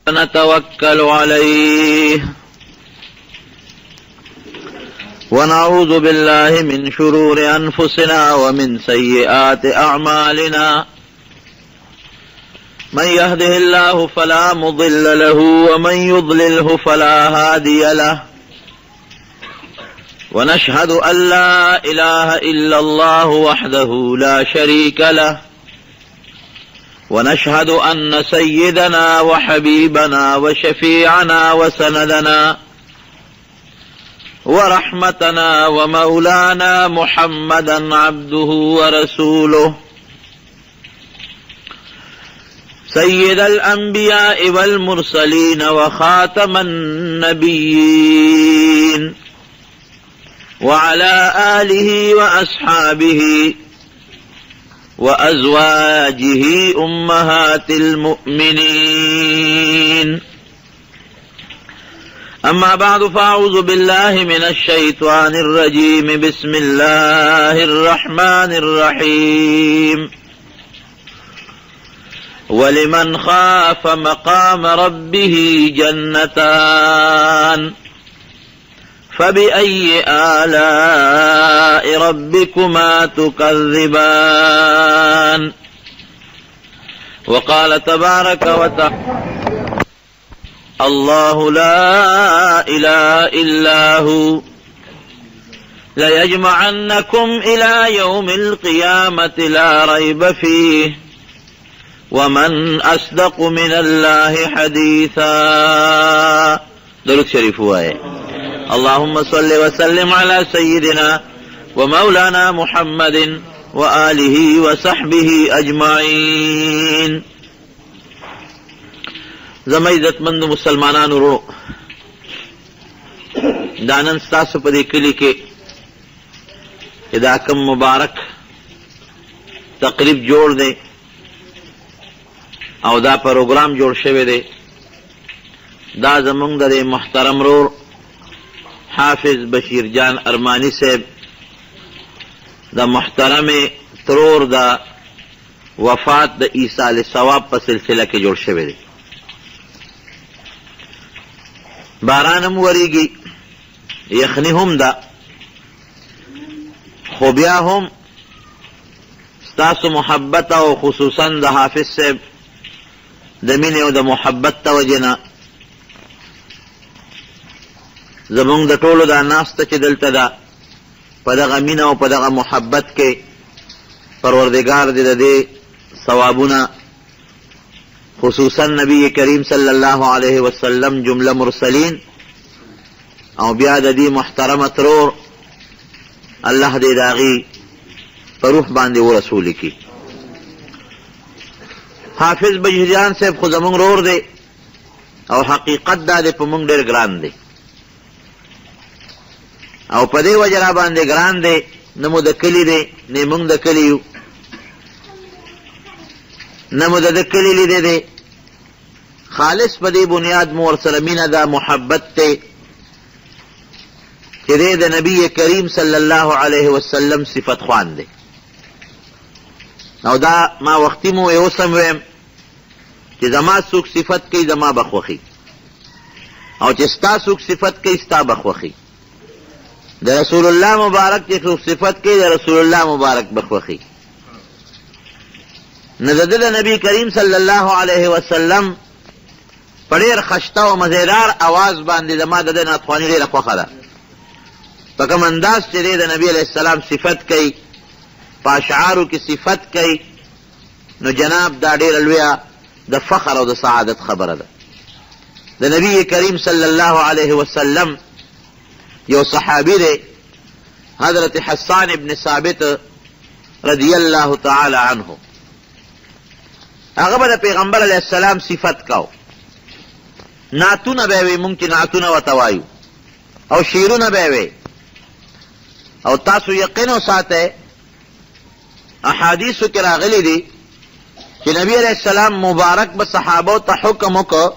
نتوكل عليه ونعوذ بالله من شرور أنفسنا ومن سيئات أعمالنا من يهده الله فلا مضل له ومن يضلله فلا هادي له ونشهد أن لا إله إلا الله وحده لا شريك له ونشهد أن سيدنا وحبيبنا وشفيعنا وسندنا ورحمتنا ومولانا محمدا عبده ورسوله سيد الأنبياء والمرسلين وخاتم النبيين وعلى آله وأصحابه وأزواجه أمهات المؤمنين أما بعد فأعوذ بالله من الشيطان الرجيم بسم الله الرحمن الرحيم ولمن خاف مقام ربه جنتان فبأي آلاء ربكما تكذبان وقال تبارك وتعالى الله لا إله إلا هو ليجمعنكم إلى يوم القيامة لا ريب فيه ومن أصدق من الله حديثا درود شریف وایه اللهم صل وسلم على سيدنا ومولانا محمد وآله وصحبه أجمعين زما عزتمندو مسلمانانو وروڼو دا نن ستاسو په دې کلي کې چې دا کوم مبارک تقریب جوړ دی او دا پروګرام جوړ شوی دی دا زمونږ د محترم رور حافظ بشیر جان ارمانی صاحب د محترمې ترور د وفات د ایصال ثواب په سلسله کې جوړ شوی دی. باران هم وریږي، یخني هم ده، خو بیا هم ستاسو محبت او خصوصا د حافظ صاحب د مینې او د محبت د وجې نه زمونږ د ټولو دا ناسته چې دلته ده په دغه مینه او په دغه محبت کې پروردګار دې د دې ثوابونه خصوصا نبی کریم صلی الله علیه وسلم جمله مرسلین او بیا د دې محترمه ترور الله دې د هغې په روح باندې ورسول کړي. حافظ بجهریان صاحب خو زمونږ رور دی او حقیقت دا دی په مونږ ډېر ګران دی. او په دې وجه را باندې ګران دی، نه مو د کلي دی، نه مونږ د کلي یو، نه مو د ده کلي لیدی دی. خالص په دې بنیاد مو ورسره مینه ده، محبت دی چې دی د نبی کریم صلی الله علیه وسلم صفت خوان دی. او دا ما وختي مو اوس هم ویم چې زما څوک صفت کوي زما به خوښي او چې ستا څوک صفت کوي ستا به خوښي. د رسول الله مبارک چې څوک صفت کوي د رسول الله مبارک به خوښي. نو د ده د نبی کریم صلی الله علیه وسلم په ډېر خشته او مزیدار اواز باندې زما د ده نعتخواني ډېره خوښه ده. په کوم انداز چې دی د نبی علیه السلام صفت کوي، په اشعارو کې صفت کوي، نو جناب دا ډېره لویه د فخر او د سعادت خبره ده. د نبی کریم صلی الله علیه وسلم یو صحابي دی، حضرت حسان ابن ثابت رضی الله تعالی عنه، هغه به د پیغمبر علیه السلام صفت کاو، نعتونه به وي، مونږ چې نعتونه ورته وایو او شعرونه به وي. او تاسو یقین وساتئ احادیثو کې راغلي دي چې نبی علیه السلام مبارک به صحابو ته حکم وکړ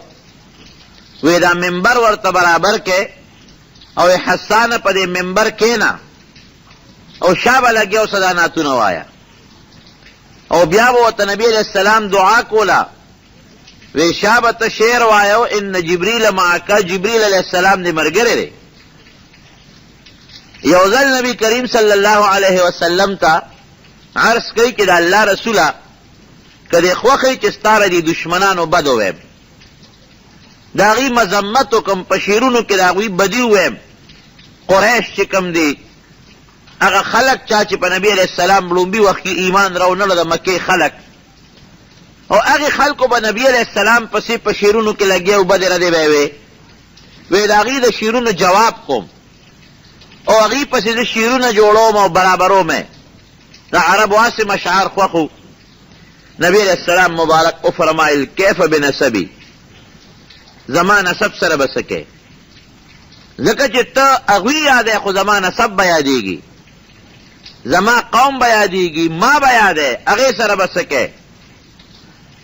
وی دا منبر ورته برابر کې او حسانه په دې منبر کېنه او شابه لګیا اوسه دا نعتونه وایه. او بیا به ورته نبی علیه السلام دعا کوله، وی شابه ته شعر وایه او ان جبریل معک، جبریل علیه السلام دې ملګری دی. یو ځل نبی کریم صلی الله علیه وسلم ته عرض کوي چې د الله رسوله که دې خوښ وي چې ستا له دې دښمنانو بد ووایم، د هغوی مذمت وکړم، په شعرونو کې د هغوی بدي ووایم، قریش چې کوم دي هغه خلک چا چې په نبی علیه السلام ړومبي وخت کې ایمان راونړه، د مکې خلک او هغې خلکو به نبی علیه السلام پسې په شعرونو کې لګیا او بدې ردې به یې وې، وې د هغوی د شعرونو جواب کوم او هغوی پسې زه شعرونه جوړوم او برابروم یې. د عربو هسې اشعار خوښ وو. نبی علیه السلام مبارک وفرمایل کیف بنسبي، زما نسب سره به څه کوې؟ ځکه چې ته هغوی یادوې خو زما نسب به یادېږي، زما قوم به یادېږي، ما به یادوې، هغې سره به څه کوې؟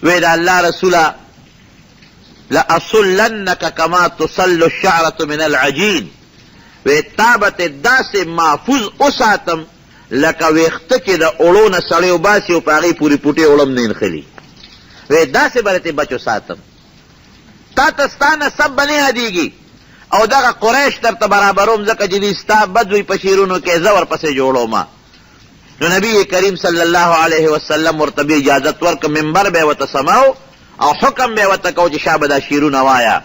وې د الله رسوله لأصلنک کما تصل الشعرة من العجین، وې تا به ترې داسې محفوظ وساتم لکه ویښته چې د اوړو نه سړی وباسي او په هغې پورې پوټې اوړه هم نه نښلي، وې داسې به ترې بچ وساتم، تا ته ستا نسب به نه یادېږي او دغه قریش درته برابروم ځکه چې دوی ستا بد وي په شعرونو کې، زه ورپسې جوړوم. نو نبی کریم صلی الله علیه وسلم ورته بیا اجازت ورکړ، منبر به یې ورته سماو او حکم به یې ورته کو چې شابه دا شعرونه وایه.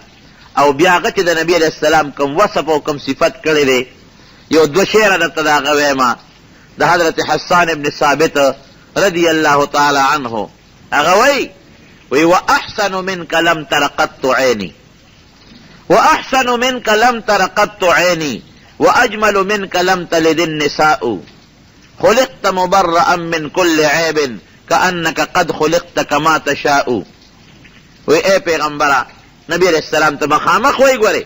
او بیا هغه چې د نبی علیه السلام کوم وصف او کوم صفت کړی دی، یو دوه شعره درته د هغه وایم، د حضرت حسان ابن ثابت رضی الله تعالی عنه، هغه وایي، وایي واحسن منک لم تر قط عیني، واحسن منک لم تر قط عیني، واجمل منک لم تلد النساء، خلقت مبرأ من كل عیب کأنک قد خلقت کما تشاء. وایي ای پیغمبره، نبی علیه السلام ته مخامخ وایي، ګورې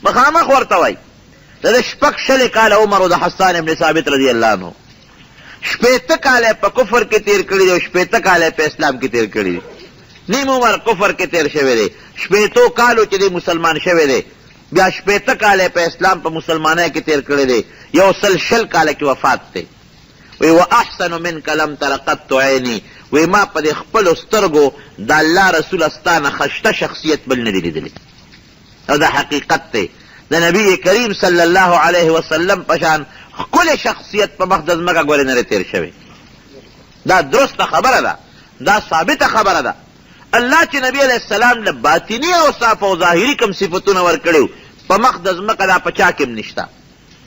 مخامخ ورته وایي، د ده شپږ شلې کاله عمر و د حسان ابن ثابت رضی الله عنه، شپېته کاله یې په کفر کې تېر کړي دي او شپېته کاله یې په اسلام کې تېر کړي دي. نیم عمر کفر کې تېر شوی دی، شپېتو کالو چې دی مسلمان شوی دی، بیا شپېته کاله یې په اسلام په مسلمانۍ کې تېر کړی دی، یو سل شل کاله کې وفات دی. وایي واحسن منک لم تر قط عیني، وایي ما په دې خپلو سترګو د الله رسوله ستا نه خشته شخصیت بل نه دی لیدلی. او دا حقیقت دی، د نبی کریم صلی الله علیه وسلم په شان ښکلی شخصیت په مخ د ځمکه ګورې نه دی تېر شوی. دا درسته خبره ده، دا ثابته خبره ده. الله چې نبی علیه السلام له باطني اوصاف او ظاهري کوم صفتونه ورکړي په مخ د ځمکه دا په چا کې هم نشته.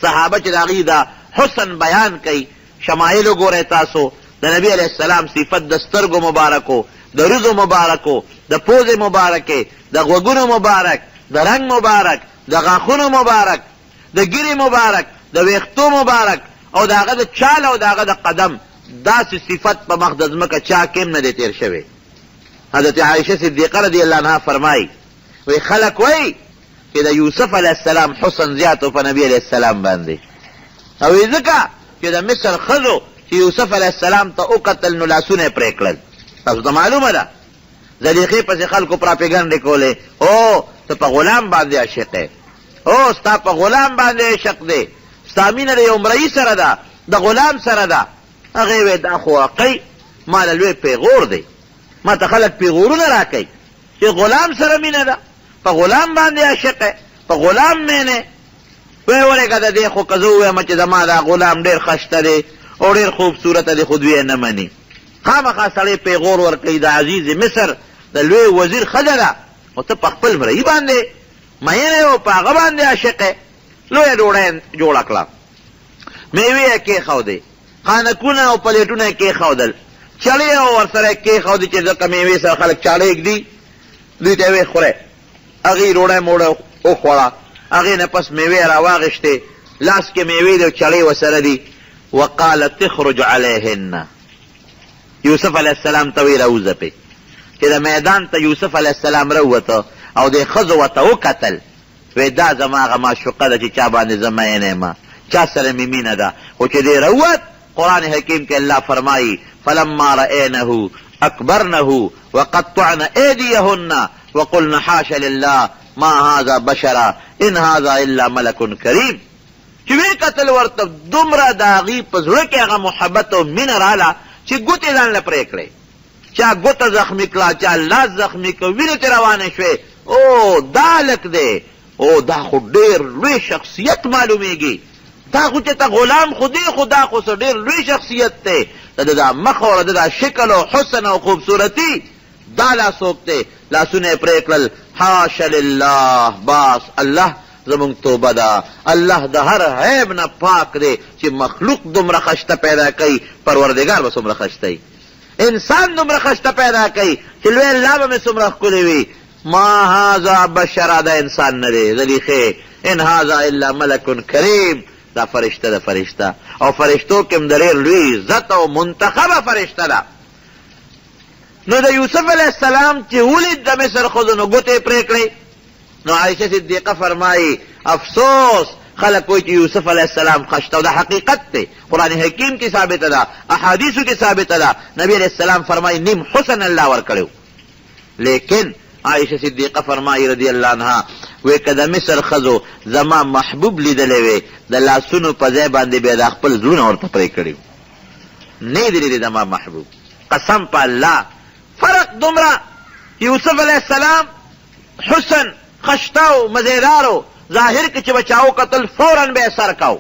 صحابه چې د هغوی د حسن بیان کوي، شمایل وګورئ تاسو، د نبی علیه السلام صفت د سترګو مبارکو، د روزو مبارکو، د پوزې مبارکې، د غوږونو مبارک، د رنګ مبارک، د غاښونو مبارک، د ږیرې مبارک، د ویښتو مبارک او د هغه د چال او د هغه د قدم داسې صفت په مخ د ځمکه چا کې هم نه دی تېر شوی. حضرت عایشه صدیقه رضی الله عنها فرمایي، وایي خلک وایي چې د یوسف علیه السلام حسن زیات و په نبي علیه السلام باندې، او ځکه چې د مصر ښځو چې یوسف علیه السلام ته وکتل نو لاسونه یې پرې کړل. تاسو ته معلومه ده زلیخې پسې خلکو پراپیګنډې کولې، او ته په غلام باندې عاشق یې، او ستا په غلام باندې عشق دی، ستا مینه د یو مريي سره ده، د غلام سره ده. هغې ویل دا خو واقعي ما له لوی پیغور دی، ما ته خلک پیغورونه راکوي چې غلام سره مینه ده، په غلام باندې عاشق یې، په غلام مین یې. ویې ورېږه د دې خو که زه ووایم چې زما دا غلام ډېر خشته دی او ډېر خوبصورته دی خو دوی یې نه مني. خامخا سړی پیغور ورکوي، د عزیز مصر د لوی وزیر ښځه ده خو ته په خپل مريي باندې مین یې او په هغه باندې عاشق یې. لویه ډوډۍ یې جوړه کړه، مېوې یې کېښودې، خانکونه او پلیټونه یې کېښودل، چړې او ورسره یې کېښودې چې ځکه مېوې سره خلک چاړې ږدي، دوی ته یې ویې خورئ. هغوی ډوډۍ موډۍ وخوړه، هغې نه پس مېوې یې راواخیستې، لاس کې مېوې دي او چړې ورسره دي. وقالت اخرج علیهن، یوسف علیه السلام ته ویې راوځه پې. چې د میدان ته یوسف علیه السلام راووته او دې ښځو ورته وکتل، وې دا زما هغه معشوقه ده چې چا باندې زه مین یم، چا سره مې مینه ده. خو چې دی راووت، قرآن حکیم کې الله فرمایي فلما رأینه اکبرنه وقطعن ایدیهن وقلن حاش لله ما هذا بشرا ان هذا الا ملک کریم. چې ویې کتل ورته دومره د هغوی په زړه کې هغه محبت او مینه راله چې ګوتې ځان له پرې کړې، چا ګوته زخمي کړه، چا لاس زخمي کړ، وینې ترې روانې شوې. او دا هلک دی، او دا خو ډېر لوی شخصیت معلومېږي، دا خو چې ته غلام خو دی، خو دا خو څه ډېر لوی شخصیت دی، د ده دا مخ او د ده دا شکل او حسن او خوبصورتي، دا لا څوک دی؟ لاسونه یې پرې کړل، حاش لله، باس الله زموږ توبه ده، الله د هر عیب نه پاک دی، چې مخلوق دومره خشته پیدا کوي، پروردګار به څومره خشته وي؟ انسان دومره خشته پیدا کوي چې لوی الله به مې څومره ښکلی وي. ما هذا بشرا، دا انسان نه دی زلیخې، ان هذا الا ملک کریم، دا فرشته ده، فرشته، او فرشتو کې هم د ډېر لوی عزت او منتخبه فرشته ده. نو د یوسف علیه السلام چې ولید د مصر ښځو نو ګوتې یې پرې کړې. نو عایشه صدیقه فرمایي، افسوس، خلک وایي چې یوسف علیه السلام خشته، او دا حقیقت دی، قرآن حکیم کې ثابته ده، احادیثو کې ثابته ده، نبی علیه السلام فرمایي نیم حسن الله ورکړی. لیکن عایشه صدیقه فرمایي رضی الله عنها، وی که د مصر ښځو زما محبوب لیدلی وی، د لاسونو په ځای باندې به یې دا خپل زړونه ورته پرې کړي وو. نه یې دي لیدلی زما محبوب، قسم په الله. فرق دومره یوسف علیه السلام حسن خشته او مزیدار و، ظاهر کې چې به چا وکتل فورا به یې سر کاو.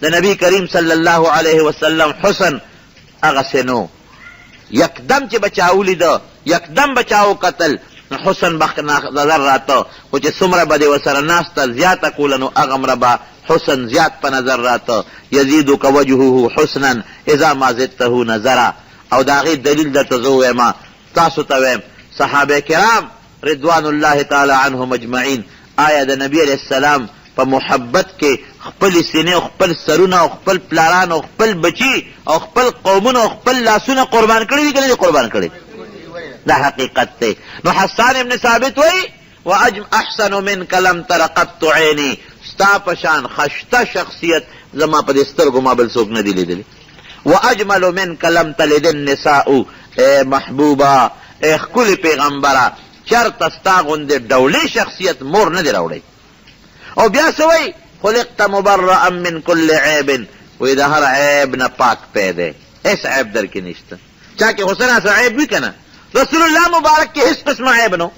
د نبی کریم صلی الله علیه وسلم حسن هغسې نه و، یکدم چې به چا ولیده، یکدم به چا وکتل نو حسن به نظر راته، خو چې څومره به دې ورسره ناسته زیاته کوله نو هغومره به حسن زیات په نظر راته. یزیدک وجهه حسنا اذا ما زدته نظرا. او د هغې دلیل درته زه ووایم، تاسو ته وایم، صحابه کرام رضوان الله تعالی عنهم اجمعین آیا د نبی علیه السلام په محبت کې خپلې سینې او خپل سرونه او خپل پلاران او خپل بچي او خپل قومونه او خپل لاسونه قربان کړي دي که نه دي قربان کړي؟ دا حقیقت دی. نو حسان ابن ثابت وایي، واجم احسن منک لم تر قط عیني، ستا په شان خشته شخصیت زما په دې سترګو ما بل څوک نه دی لیدلی. واجمل منک لم تلد النساء، ای محبوبه، ای ښکلي پیغمبره، چرته ستا غوندې ډولې شخصیت مور نه دی راوړی. او بیا څه وایي؟ خلقت مبرأ من کل عیب، وایي د هر عیب نه پاک پی دی، هېڅ عیب در کې نشته. چا کې خو څه ناڅه عیب وي که نه؟ رسول الله مبارک کې هېڅ قسمه عیب نه.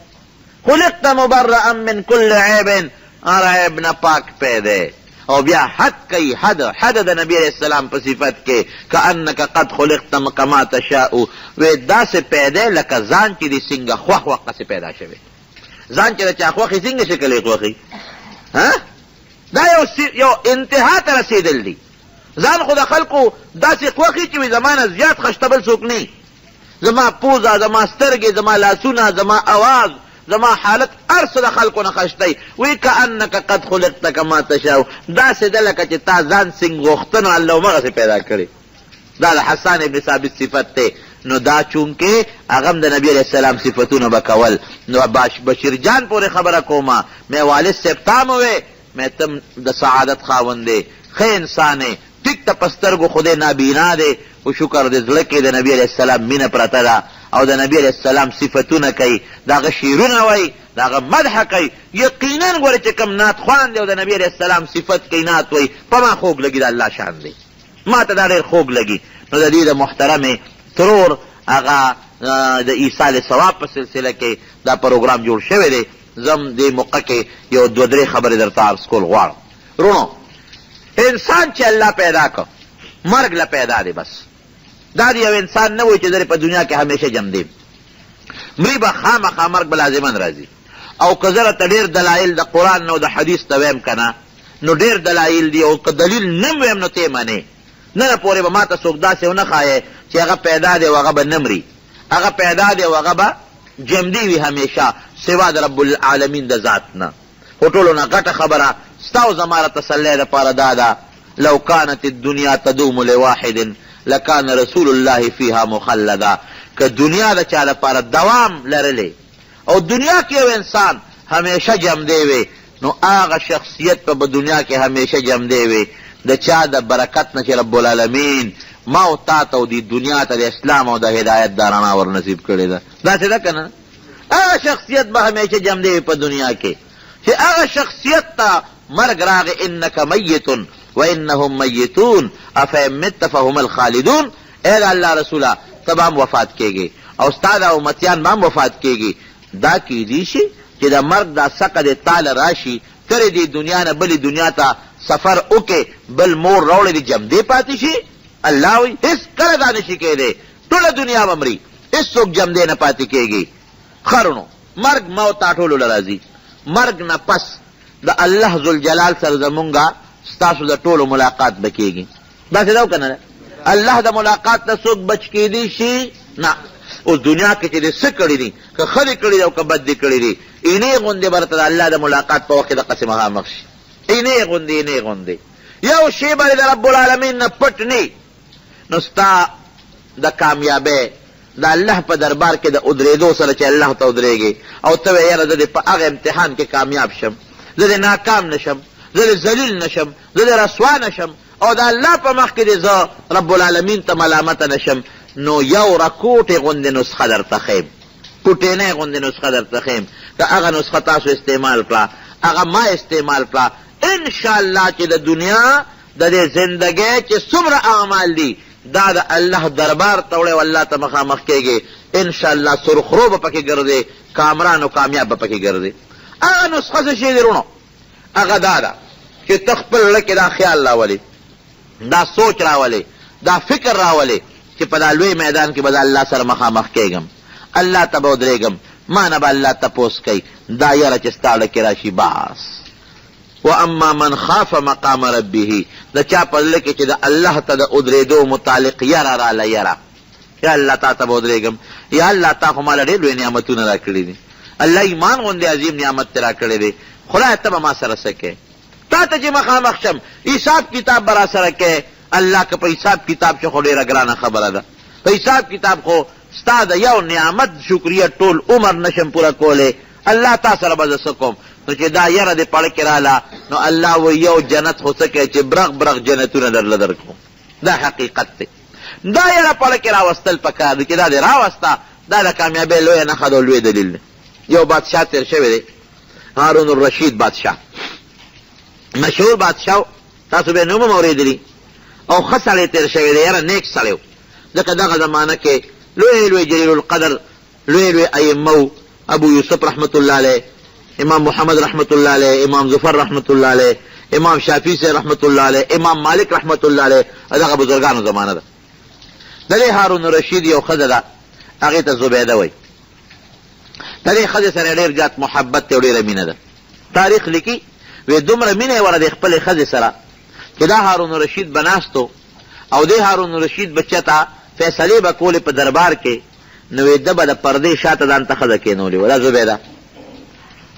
خلقت مبرأ من کل عیب، هر عیب نه پاک پی دی. او بیا حد کوي، حد حد د نبی علیه السلام په صفت کې، کأنک قد خلقت کما تشاء، وې داسې پیدا لکه ځان چې دې څنګه خوښ وقسې پیدا شوی. ځان چې د چا خوښي څنګه شکل یې خوښي، ها دا یو یو انتها ته رسېدل دي. ځان خو د خلکو داسې خوښي چې وي زما نه زیات خشته بل څوک نه، زما پوزه، زما سترګې، زما لاسونه، زما اواز، زما حالت، هر څه د خلکو نه خشته وي. وایي کأنک قد خلقت کما تشاء، داسې ده لکه چې تا ځان څنګه غوښته نو الله همغسې پیدا کړی. دا د حسان ابن ثابت صفت دی. نو دا چونکه هغه هم د نبی علیه السلام صفتونه به کول، نو بشیر جان پورې خبره کومه، مې والد صاحب تا مو وې، مې تم د سعادت خاوند دی، ښه انسان یې، ټیک ته په سترګو خو دی نابینا دی، خو شکر دی زړه کې د نبی علیه السلام مینه پرته ده او د نبی علیه السلام صفتونه کوي، د هغه شعرونه وایي، د هغه مدح کوي. یقینا ګوره چې کوم نعت خوان دی او د نبی علیه السلام صفت کوي، نعت وایي، په ما خوږ لګي، د الله شان دی، ما ته دا ډېر خوږ لګي. نو د دې د محترمې ترور هغه د ایصال ثواب په سلسله کې دا پروګرام جوړ شوی دی. زه هم دې موقع کې یو دوه درې خبرې درته عرض کول غواړم. وروڼو، انسان چې الله پیدا کړ مرګ له پیدا دی، بس دا دی. یو انسان نه وایي چې زه په دنیا کې همیشه ژوندی یم، مري به خامخا، مرګ به لازما راځي. او که زه راته ډېر دلایل د قرآن نه او د حدیث نه وایم که نه، نو ډېر دلایل دي، او که دلیل نه وایم نو ته یې منې. ننه پورې به ماته څوک داسې ونه ښایې چې هغه پیدا دی او هغه به نه مري، هغه پیدا دی او هغه به ژوندی وي همیشه، سوا د رب العالمین د ذات نه. خو ټولو نه غټه خبره ستا او زما د تسلی لپاره دا ده، لو کانت الدنیا تدوم لواحد لکان رسول الله فیها مخلدا، که دنیا د چا لپاره دوام لرلې او دنیا کې یو انسان همیشه ژوندی وی، نو هغه شخصیت به په دنیا کې همیشه ژوندی وی د چا د برکت نه چې رب العالمین ما او تا ته او دې دنیا ته د اسلام او د هدایت دا رڼا ور نصیب کړې ده. داسې ده که نه؟ هغه شخصیت به همیشه جمدې وي په دنیا کې چې هغه شخصیت ته مرګ راغی، انک میت و انهم میتون افان مت فهم الخالدون. ای د الله رسوله، ته به هم وفات کېږې او ستا دا امتیان به هم وفات کېږي. دا کېدی شي چې د مرګ دا څکه دې تا له راشي، ته دې دې دنیا نه بلې دنیا ته سفر وکړې، بل مور راوړې دې جمدې پاتې شي؟ الله وایي هېڅکله دا نه شي کېدی، ټوله دنیا به مري، هېڅوک جمدې نه پاتې کېږي. ښه وروڼو، مرګ موت دا ټولو له راځي، مرګ نه پس د الله ذوالجلال سره زمونږ ستاسو د ټولو ملاقات به کېږي. داسې ده او که نه ده؟ الله د ملاقات نه څوک بچ کېدی شي؟ نه. اوس دنیا کې چې دې څه کړي دي، که ښه دې کړي دي او که بد دې کړي دي، اینې غوندې به درته د الله د ملاقات په وخت کې دقسې مخامخ شي، اینې غوندې، اینې غوندې. یو شی به د رب العالمین نه پټ نه، نو ستا د کامیابۍ د الله په دربار کې د ودرېدو سره چې الله ته ودرېږې او ته وایې یاره زه دې په هغه امتحان کې کامیاب شم، زه دې ناکام نه شم، زه دې ذلیل نه شم، زه دې رسوا نه شم او د الله په مخ کې دې زه رب العالمین ته ملامته نه شم، نو یو رکوټې غوندې نسخه درته ښیم، کوټینۍ غوندې نسخه درته ښیم، که هغه نسخه تاسو استعمال کړه، هغه ما استعمال کړه، ان شاء الله چې د دنیا د دې زندګۍ چې څومره اعمال دي دا د الله دربار ته وړی او الله ته مخامخ کېږې، ان شاء الله سرخرو به پکې ګرځې، کامران او کامیاب به پکې ګرځې. هغه نسخه څه شی دی وروڼو؟ هغه دا ده چې ته خپل زړه کې دا خیال راولې، دا سوچ راولې، دا فکر راولې چې په دا لوی میدان کې به زه الله سره مخامخ کېږم، الله ته به ودرېږم، ما نه به الله تپوس کوي، دا یره چې ستا زړه کې راشي بس. واما من خاف مقام ربه، د چا په زړه کې چې د الله ته د ودرېدو متعلق یره راله، یره یا الله تا ته به ودرېږم، یا الله تا خو ماله ډېر لوی نعمتونه راکړي دي، الله ایمان غوندې عظیم نعمت دې راکړی دی، خدایه ته به ما سره څه کوې، تا ته چې مخامخ شم حساب کتاب به راسره کوې. الله که په حساب کتاب شو خو ډېره ګرانه خبره ده، په حساب کتاب خو ستا د یو نعمت شکریه ټول عمر نشم پوره کولی، الله تا سره به زه څه کوم؟ نو چې دا یره دې پړ کې راله، نو الله وایي یو جنت خو څه کوې چې برغ برغ جنتونه درله درکوم. دا حقیقت دی. دا یره پړ کې راوستل پکار دي، چې دا دې راوسته دا د کامیابۍ لویه نښه ده او لوی دلیل دی. یو بادشاه تېر شوی دی، هارون الرشید بادشاه، مشهور بادشاه، تاسو به نوم هم اورېدلي، او ښه سړی تېر شوی دی، یاره نیک سړی و، ځکه دغه زمانه کې لوی لوی جلیل القدر لوی لوی ائمه وو، ابو یوسف رحمة الله علیه، امام محمد رحمة الله علیه، امام ظفر رحمة الله علیه، امام شافعي صاحب رحمة الله علیه، امام مالک رحمة الله علیه، دغه بزرګانو زمانه ده. د دې هارون الرشید یو ښځه ده، هغې ته زبیده وایي. د دې ښځې سره ډېر زیات محبت دی او ډېره مینه ده. تاریخ لیکي وی دومره مینه یې وره د خپلې ښځې سره چې دا هارون الرشید به ناست او دې هارون الرشید به چېرته فیصلې به کولې په دربار کې، نو وې ده به د پردې شاته ځان ته ښځه کېنولې وه، دا زبیده،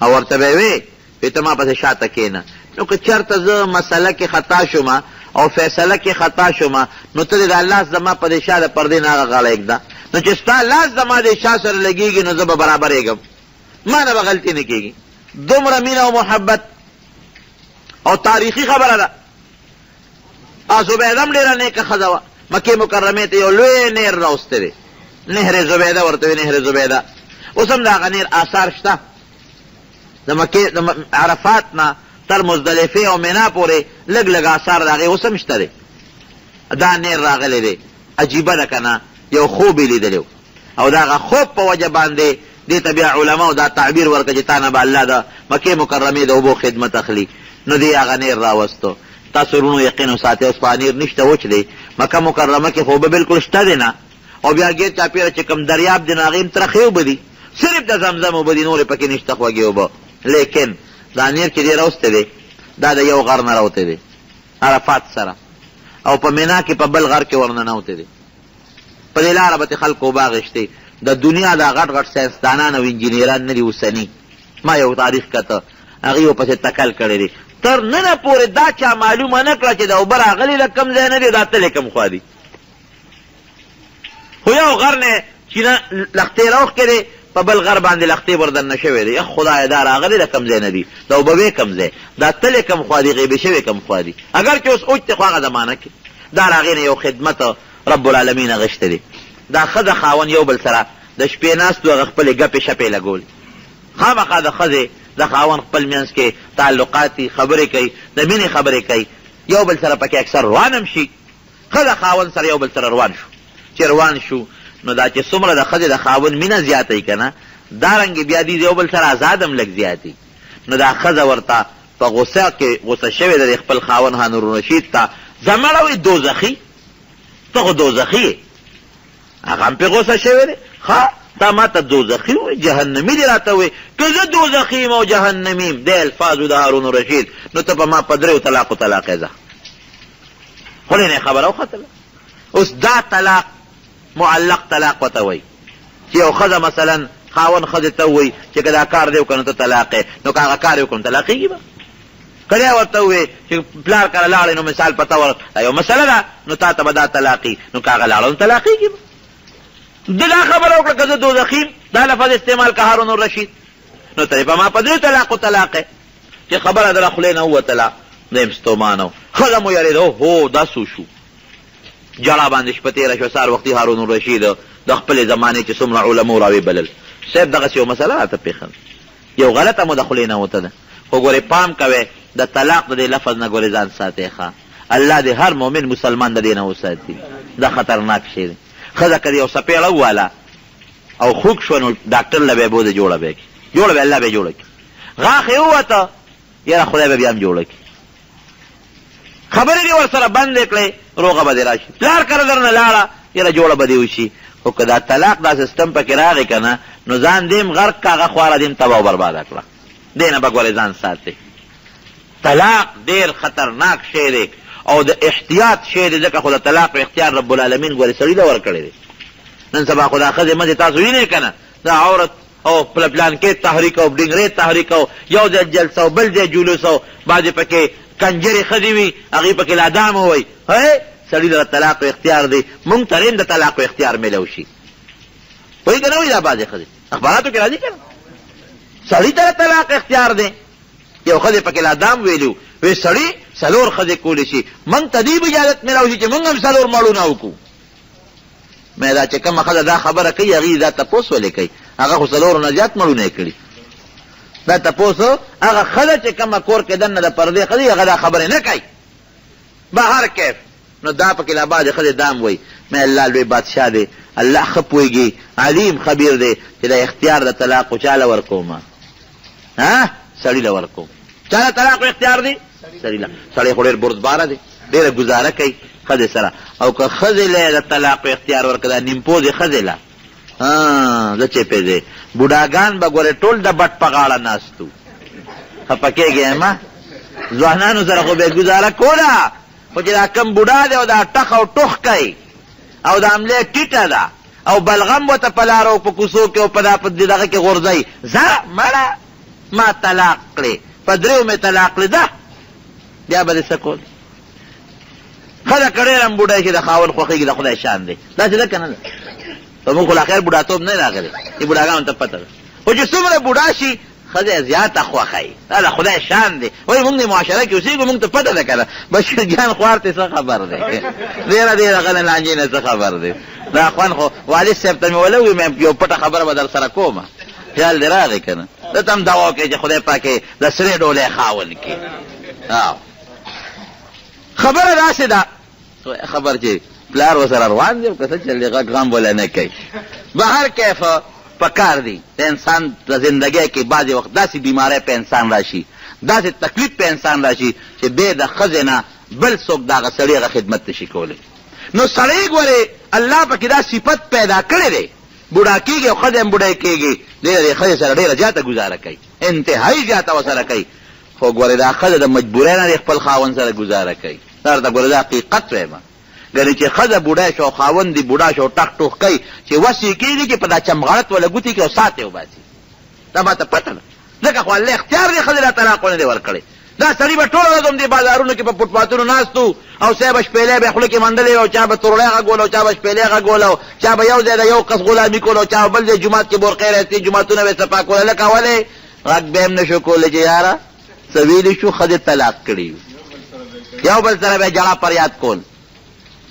او ورته به یې وې وې ته ما پسې شاته کېنه، نو که چېرته زه مسله کې خطا شوم او فیصله کې خطا شوم، نو ته دې دا لاس زما په دې شا د پردې نه هغه غاړه اېږده، نو چې ستا لاس زما دې شا سره لګېږي نو زه به برابرېږم، ما نه به غلطي نه کېږي. دومره مینه او محبت او تاریخي خبره ده. زبیده هم ډېره نېکه ښځه وه، مکې مکرمې ته یو لوی نهر راوستی دی، نهر زبیده ورته وایي، نهر زبیده. اوس هم د هغه نهر آثار شته، د مکې د عرفات نه تر مزدلفې او مینا پورې لږ لږ آثار د هغې اوس هم شته دی. دا نهر راغلی دی، عجیبه ده که نه، یو خوب یې لیدلی و او د هغه خوب په وجه باندې دې ته بیا علماو دا تعبیر ورکړ چې تا نه به الله د مکې مکرمې د اوبو خدمت اخلي، نو دې هغه نیر راوستو. تاسو وروڼو یقین وساتئ اوس خو نیر نشته، وچ دی، مکه مکرمه کې خو اوبه بلکل شته دی نه، او بیا ګیر چاپېره چې کوم دریاب دی نو هغې هم ترخې اوبه دي، صرف د زمزم اوبه دي، نورې پکې نشته خوږې اوبه. لیکن دا نیر چې دی راوستی دی دا د یو غر نه راوتی دی عرفات سره، او په مینا کې په بل غر کې ورننوتی دی. په دې لاره به ترې خلکو اوبه اخیستې. د دنیا دا غټ غټ ساینسدانان او انجینران نه دي اوسني، ما یو تاریخ کته، هغوی ورپسې تکل کړی دی، تر ننه پورې دا چا معلومه نه کړه چې دا اوبه راغلې له کوم ځای نه دي، دا تلې کوم خوا دي. خو یو غر نه چینه لښتې راوښکېدې، په بل غر باندې لښتې ور دننه شوې دي. خدایه دا راغلې له کوم ځای نه دي، دا اوبه وې کوم ځای، دا تلې کوم خوا دي، غیبې شوې کوم خوا دي. اګر چې اوس اوچ دی خو هغه زمانه کې دا د هغې نه یو خدمت رب العالمین اغشتی دی. دا ښځه خاوند یو بل سره د شپې ناست وو، هغه خپلې ګپې شپې لګولې. خامخا د ښځې د خاوند خپل منځ کې تعلقات دي، خبرې کوي، د مینې خبرې کوي، یو بل سره پکې اکثر روان هم شي. ښځه خاوند سره یو بل سره روان شو، چې روان شو نو دا چې څومره د ښځې د خاوند مینه زیاته وي که نه، دارنګې بیا دوی یو بل سره ازاد هم لږ زیات وي. نو دا ښځه ورته په غوسه کې غوسه شوې ده د خپل خاوند هانور رشید ته، ځه مړه وې دوزخي، ته خو دوزخي یې. هغه هم پرې غوسه شوی دی، ښه تا ما ته دوزخي ووې، جهنمي دې راته ووې، که زه دوزخي یم او جهنمي یم، دې الفاظو د هارون الرشید، نو ته په ما په دریو طلاقو طلاقې ځه. خولې نه یې خبره وختله. اوس دا طلاق معلق طلاق ورته وایي، چې یو ښځه مثلا خاوند ښځې ته ووایي چې که دا کار دې وکړ نو ته طلاق یې، نو که هغه کار یې وکړ نو طلاقېږي به. که دی ورته ووایي چې پلار کره لاړې نو مثال په طور دا یو مسله ده، نو تا ته به دا طلاق وي، نو که هغه لاړه نو طلاقېږي به. ده دا خبره وکړه که زه دوزخي یم، دا لفظ استعمال که هارون الرشید، نو ته په ما په درې طلاقو طلاق یې. چې خبره د خولې نه ووتله دی هم ستومانه و، ښځه مو یارېده، اوهو دا څه وشو. ژړا باندې شپه تېره شوه، سهار وختي هارون الرشید د خپلې زمانې چې څومره علماو راویې بلل، صاحب دغسې یوه مسله راته پېښه ده، یو غلطه مو د خولې نه وته ده، خو ګورې پام کوئ د طلاق د دې لفظ نه ګورې ځان ساتئ ښه، الله دې هر مؤمن مسلمان د دې نه وساتي، دا خطرناک شی دی. ښځه که دې یو څپېړه وواله او خوږ شوه نو ډاکټر له به یې بوځې جوړه به یې کړي، جوړه به الله به یې جوړه کړي. غاښ یې ووته یاره خدای به بیا هم جوړه کړي. خبرې دې ورسره بندې کړې روغه به دې راشي. پلار کره درنه لاړه یاره جوړه به دې وشي. خو که دا طلاق دا سیستم پکې راغی که نه نو ځان دې هم غرق که هغه خواره دې هم تباه او برباده کړه. دې نه به ګورې ځان ساتې. طلاق ډېر خطرناک شی دی او د احتیاط شی دی، ځکه خو د طلاق اختیار رب العالمین ګورې سړي له ورکړی دی. نن سبا خو دا ښځې مځې تاسو وینئ که نه، دا عورت او پلانکې تحریک او ډینګرې تحریک او یو ځای جلسه او بل ځای جلوس او بعضې پکې کنجرې ښځې وي، هغوی پکې لا دام ووایي، هی سړي له طلاق اختیار دی، مونږ ته هم د طلاق اختیار میلاو شي. وایي که نه وایي؟ دا بعضې ښځې اخباراتو کې راځي که نه، سړي ته د طلاق اختیار دی. یو ښځې پکې لا دام ویلي وو، وایي سړي څلور ښځې کولی شي، مونږ ته دې اجازت میلاو شي چې مونږ هم څلور مړونه وکړو. مې دا چې کومه ښځه دا خبره کوي هغې دا تپوس ولې کوي؟ هغه خو څلورو نه زیات مړونه یې کړي. دا تپوس هغه ښځه چې کومه کور کې دننه د پردې ښځې هغه دا خبرې نه کوي. بهر کیف نو دا پکې لا بعضې ښځې دام وایي. مې الله لوی بادشاه دی، الله ښه پوهېږي، علیم خبیر دی چې دا اختیار د طلاق چا له ورکوم؟ ها سړي له ورکوم. چا له طلاق اختیار دی؟ سړي له. سړی خو ډېر بردباره دی، ډېره ګزاره کوي ښځې سره، او که ښځې له یې د طلاق اختیار ورکړه، دا نیمپوزې ښځې له، زه چې پېزې بوډاګان به ګورې ټول د بټ په غاړه ناست وو. خفه کېږې مه، ځوانانو سره خو به یې ګزاره کوله، خو چې دا کوم بوډا دی او دا ټخ او ټوخ کوي او دا ملا ټیټه ده او بلغم ورته په لارو او په کوڅو کې او په دا په دغه کې غورځوي، ځه مړه ما طلاق کړې، په دریو مې طلاق کړې، ځه بیا به دې څه کول؟ ښځه که ډېره هم بوډۍ شي د خاوند خوښېږي، د خدای شان دی، داسې ده که نه ده؟ په موږ خو لا خیر بوډاتوب نه دی راغلی، چې بوډاګانو ته پته ده، خو چې څومره بوډا شي ښځه یې زیاته خوښه وي، دا د خدای شان دی. وایي موږ دې معاشره کې اوسېږو، موږ ته پته ده که نه؟ بشیر جان خوار ته څه خبر دی، ډېره دې دغه له لانجې نه څه خبر دی. دا خوند خو والد صاحب ته مې وله وویل، مې یو پټه خبره به در سره کومه، خیال دې راغی که نه؟ ده ته هم دعا وکړئ چې خدای پاک یې د سرې ډولۍ خاوند کړي. خبره داسې ده، خبر چې پلار ورسره روان دی او که څه چل دی، غږ غم وله نه کوي. بهر کیف پکار دی د انسان د زندګۍ کې بعضې وخت داسې بیماری په انسان راشي، داسې تکلیف په انسان راشي چې بې د ښځې نه بل څوک د هغه سړي هغه خدمت نشي کولی. نو سړی ګورې الله پکې دا صفت پیدا کړی دی، بوډا کېږي او ښځه هم بوډۍ کېږي، دی د دې ښځې سره ډېره زیاته ګزاره کوي، انتهایي زیاته ورسره کوي، خو ګورې دا ښځه د مجبورۍ نه د خپل خاوند سره ګزاره کوي. دا درته ګورې دا حقیقت وایم، ګنې چې ښځه بوډۍ شوه او خاوند دې بوډا شو او ټخ ټوخ کوي، چې وس یې کېږي چې په دا چمغړت وله ګوتې کړي او سات یې وباسي، دا ماته پته ده، ځکه خو الله اختیار دی ښځې له طلاق ونه دی ورکړی. دا سړي به ټوله ورځ همدې بازارونو کې په فوټپاتونو ناست وو او سه به شپېلۍ به یې خوله کې منډلې وې او چا به تروړی غږول او چا به شپېلۍ غږوله او چا به یو ځای د یو کس غلامي کوله او چا به بل ځای جومات کې بورقې راایستې، جوماتونه به یې صفا کوله. لکه ولې غږ به یې هم نه شو کولی چې یاره څه ویلی شو، ښځې طلاق کړي، یو بل سره به یې ژړا پریاد کول.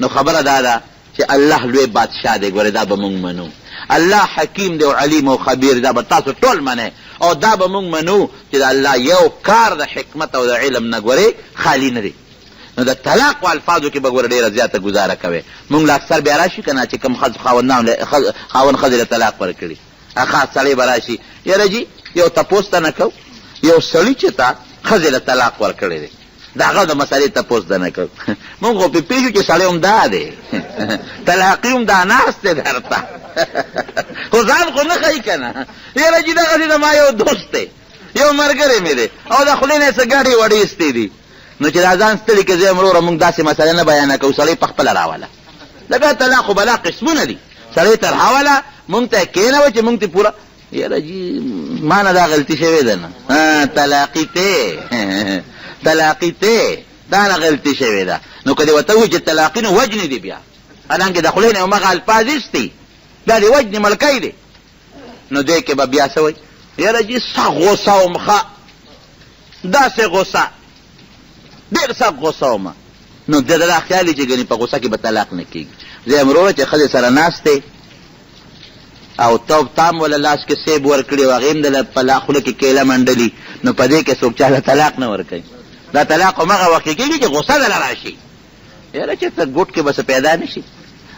نو خبره دا ده چې الله لوی بادشاه دی، ګورې دا به موږ منو. الله حکیم دی او علیم او خبیر دا به تاسو ټول منئ او دا به مونږ منو چې د الله یو کار د حکمت او د علم نه ګورې خالي نه دی. نو د طلاق په الفاظو کې به ګوره ډېره زیاته ګزاره کوې. مونږ له اکثر بیا راشي که نه چې کوم ښځ خاوندان خاوند ښځې له طلاق ورکړي، خاص سړی به راشي، یاره جي یو تپوس ته نه کوو، یو سړي چې ته ښځې له طلاق ورکړی دی، د هغه د مسئلې تپوس د نه کوو. مونږ خو پرې پوه شو چې سړی هم دا دی، طلاقي هم دا ناست دی درته، خو ځان خو نه ښیي که نه. یاره جي دغسې زما یو دوست دی، یو ملګری مې دی او د خولې نه یې څه ګډې وډې ایستې دي. نو چې دا ځان ستړي کړي، زه وایم وروره مونږ داسې مسئله نه بیانه کوو، سړی په خپله راوله، ځکه طلاق خو بلا قسمونه دي، سړی ته راوله مونږ ته یې کښېنوه چې مونږ ترې پوره. یاره جي ما نه دا غلطي شوې ده نه، طلاقي ته طلاقي ته دا نه غلطي شوې ده. نو که دې ورته ووایي چې طلاقي نو وژني دې بیا، حالانکه د خولې نه یې هماغه الفاظ ایستي، دا دې وژني مړکی دی. نو دې کې به بیا څه وایي؟ یاره جي سخت غوسه وم، ښه داسې غوسه، ډېر سخت غوسه وم. نو د ده دا خیال وي چې ګنې په غوسه کې به طلاق نه کېږي. زه وایم وروره چې ښځې سره ناست دی او ته تا هم وله لاس کې سیب ورکړي او هغې هم دله په خوله کې کیله منډلي، نو په دې کې څوک چا له طلاق نه ورکوي. دا طلاق هماغه وخت کې کېږي چې غوسه دله راشي. یاره چې ته ګوټ کې به څه پیدا نه شي.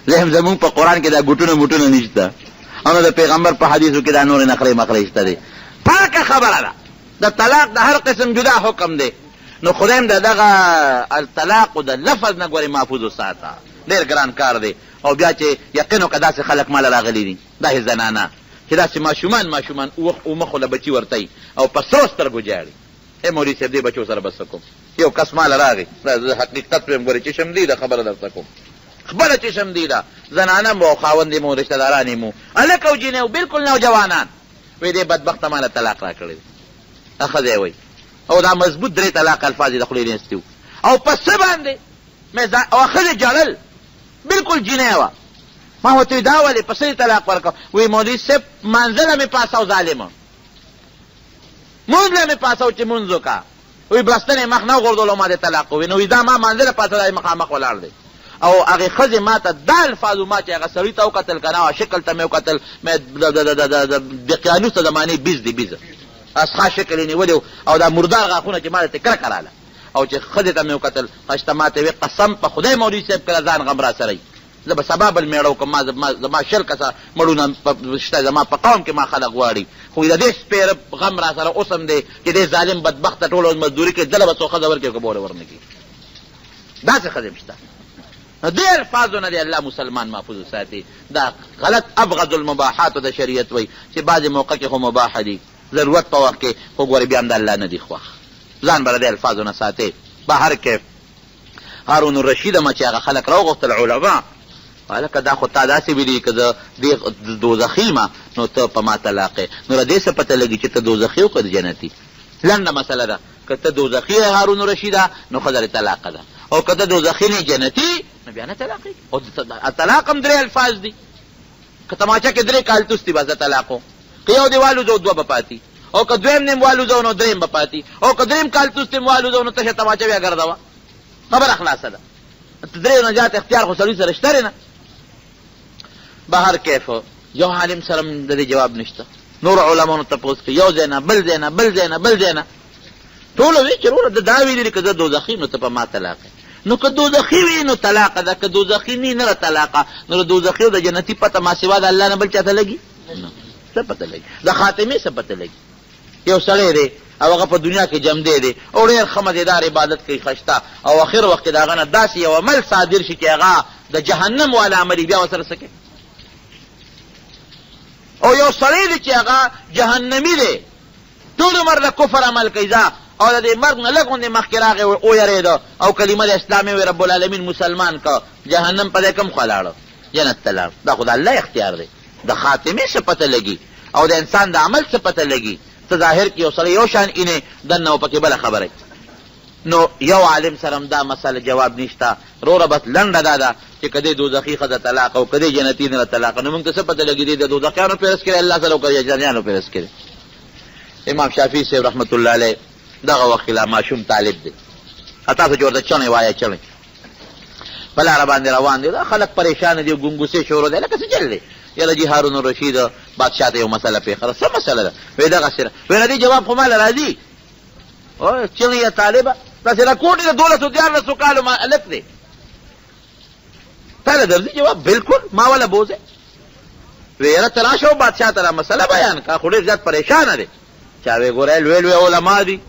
زه هم زمونږ په قرآن کې دا ګوټونه موټونه نشته او نه د پیغمبر په حدیثو کې دا نورې نخرې مخرې شته دی. پاکه خبره ده، د طلاق د هر قسم جدا حکم دی. نو خدای هم د دغه الطلاق د لفظ نه ګورې محفوظ وساته، ډېر ګران کار دی. او بیا چې یقین وکړه داسې خلک ماله راغلي دي، داسې زنانه چې داسې ماشومان ماشومان اومه خوله بچي ورته او په سرو سترګو ژاړي، ای مولوي صاحب دې بچو سره به څه کوم؟ یو کس ماله راغی، زه حقیقت وایم ګورې چشم دیده خبره درته کوم، خپله چشم دیده زنانه مو او خاوند یې مو رشته داران یې مو هلک او جینۍ وو بالکل نوجوانان، وایي دې بدبخته ماله طلاق راکړی دی. ښځه یې وایي او دا مضبوط درې طلاق الفاظ یې د خولې نه ایستي وو او په څه باندې مې ځان او ښځې ژړل، بالکل جینۍ وه. ما ورته وویل دا ولې په څه یې طلاق ورکړ؟ وایي مولوي صاحب لمانځه له مې پاڅاو ظالمه، مونځ له مې پاڅاو چې مونځ وکړه، وایي بړستن یې مخ نه وغورځولو ما دې طلاق وویل. نو وایي دا ما لمانځه له پاڅه دی مخامخ ولاړ دی او هغې ښځې ما ته دا الفاظ ما چې هغه سړي ته وکتل که نه هغه شکل ته مې وکتل، مې د دقیانوس د زمانې بیز دی، بیز اسخا شکل یې نیولی او دا مردار غاښونه چې ما ته کرکه راله. او چې ښځې ته مې وکتل خشته ما ته وې قسم په خدای مولوي صاحب که ځان غم راسره وي زه به سبا بل مېړه وکړم، ما زما 20 کسه مړونه شته زما په قوم کې ما خلک غواړي، خو د دې سپېره غم راسره اوس هم دی چې دې ظالم بدبخته ټوله ورځ مزدوري کوي، دله به څو ښځه ورکړي او که به ورله ورنه کړي. داسې ښځې هم شته. نو دې الفاظو نه دې الله مسلمان محفوظ وساتي. دا غلط ابغض المباحات د شریعت وایي چې بعضې موقع کې خو مباح دي ضرورت په وخت کې، خو ګورې بیا هم د الله نه دي خوښ. ځان به له دې الفاظو نه ساتې. به هر کیف هارون الرشید هم چې هغه خلک راوغوښتل علما، هلکه دا خو تا داسې ویلي که زه دې دوزخي یم نو ته په ما طلاق یې، نو له دې څه پته لګي چې ته دوزخي او که جنتي؟ لنډه مسله ده، که ته دوزخي یې هارون الرشیده نو ښځه دې طلاقه ده، او که ته دوزخي نه جنتي نو بیا نه طلاقېږي. او طلاق هم درې الفاظ دي، که تماچه کې درې کالتوس دي بس د طلاقو، که یو دې والوځو دوه به پاتي، او که دویم نیم والوځو نو دریم به پاتي، او که دریم کالتوس دې والوځو نو تشه تماچه بیا ګرځوه، خبره خلاصه ده. دریو نه زیات اختیار خو سړي سره شته دی نه. بهر کیف یو عالم سره هم د دې جواب نشته، نورو علماو نه تپوس کوي، یو ځای نه بل ځای نه بل ځای نه بل ځای نه، ټولو ویل چې وروره ده دا ویلي دي که زه دوزخي نو ته په ما طلاق یې، نو که دوزخي وي نو طلاقه ده، که دوزخي نه نه طلاقه. نو د دوزخي او د جنتي پته ما سوا د الله نه بل چاته لګي نه، څه پته لګي؟ د خاتمې څه پته لګي؟ یو سړی دی او هغه په دنیا کې جمدی دی او ډېر ښه مزېدار عبادت کوي خشته، او اخر وخت کې د هغه نه داسې یو عمل صادر شي چې هغه د جهنم والا عمل وي، بیا ورسره څه کوي؟ او یو سړی دی چې هغه جهنمي دی، ټول عمر د کفر عمل کوي، ځه او د دې مرګ نه لږ غوندې مخکې راغی ویرېده او کلمه د اسلام یې وویل، رب العالمین مسلمان کړ، جهنم په ځای کوم خوا لاړ؟ جنت ته لاړ. دا خو د الله اختیار دی، د خاتمې څه پته لګي او د انسان د عمل څه پته لګي؟ ته ظاهر کې یو سړی یو شان اینې، دننه او پکې بله خبره. نو یو عالم سره هم دا مسله جواب نشته روره. بس لنډه دا ده چې که دې دوزخي ښځه طلاق او که دې جنتي نه طلاق، نو موږ ته څه پته لګي دې د دوزخیانو فهرست کې الله سره او که د جنتیانو فهرست کې دی؟ امام شافعي صاحب رحمت الله علیه دغه وخت کې لا ماشوم طالب دی، تاسو چې ورته چڼې وایه چڼې، په لاره باندې روان دی، دا خلک پریشان دي، ګنګوسې شروع دی، لکه څه چل دی. یاره جي هارون الرشید بادشاه ته یو مسله پېښه ده. څه مسله ده؟ وایي دغسې ده. وایي د دې جواب خو ماله راځي. او چغې یې طالبه، داسې رکوټې د دولسو دیارلسو کالو هلک دی، تا له درځي جواب؟ بلکل ما وله بوځه. وایي یاره ته راشه او بادشاه ته دا مسله بیان کړه، خو ډېر زیات پریشانه دی. چا وایي ګوره لوی لوی علما دي،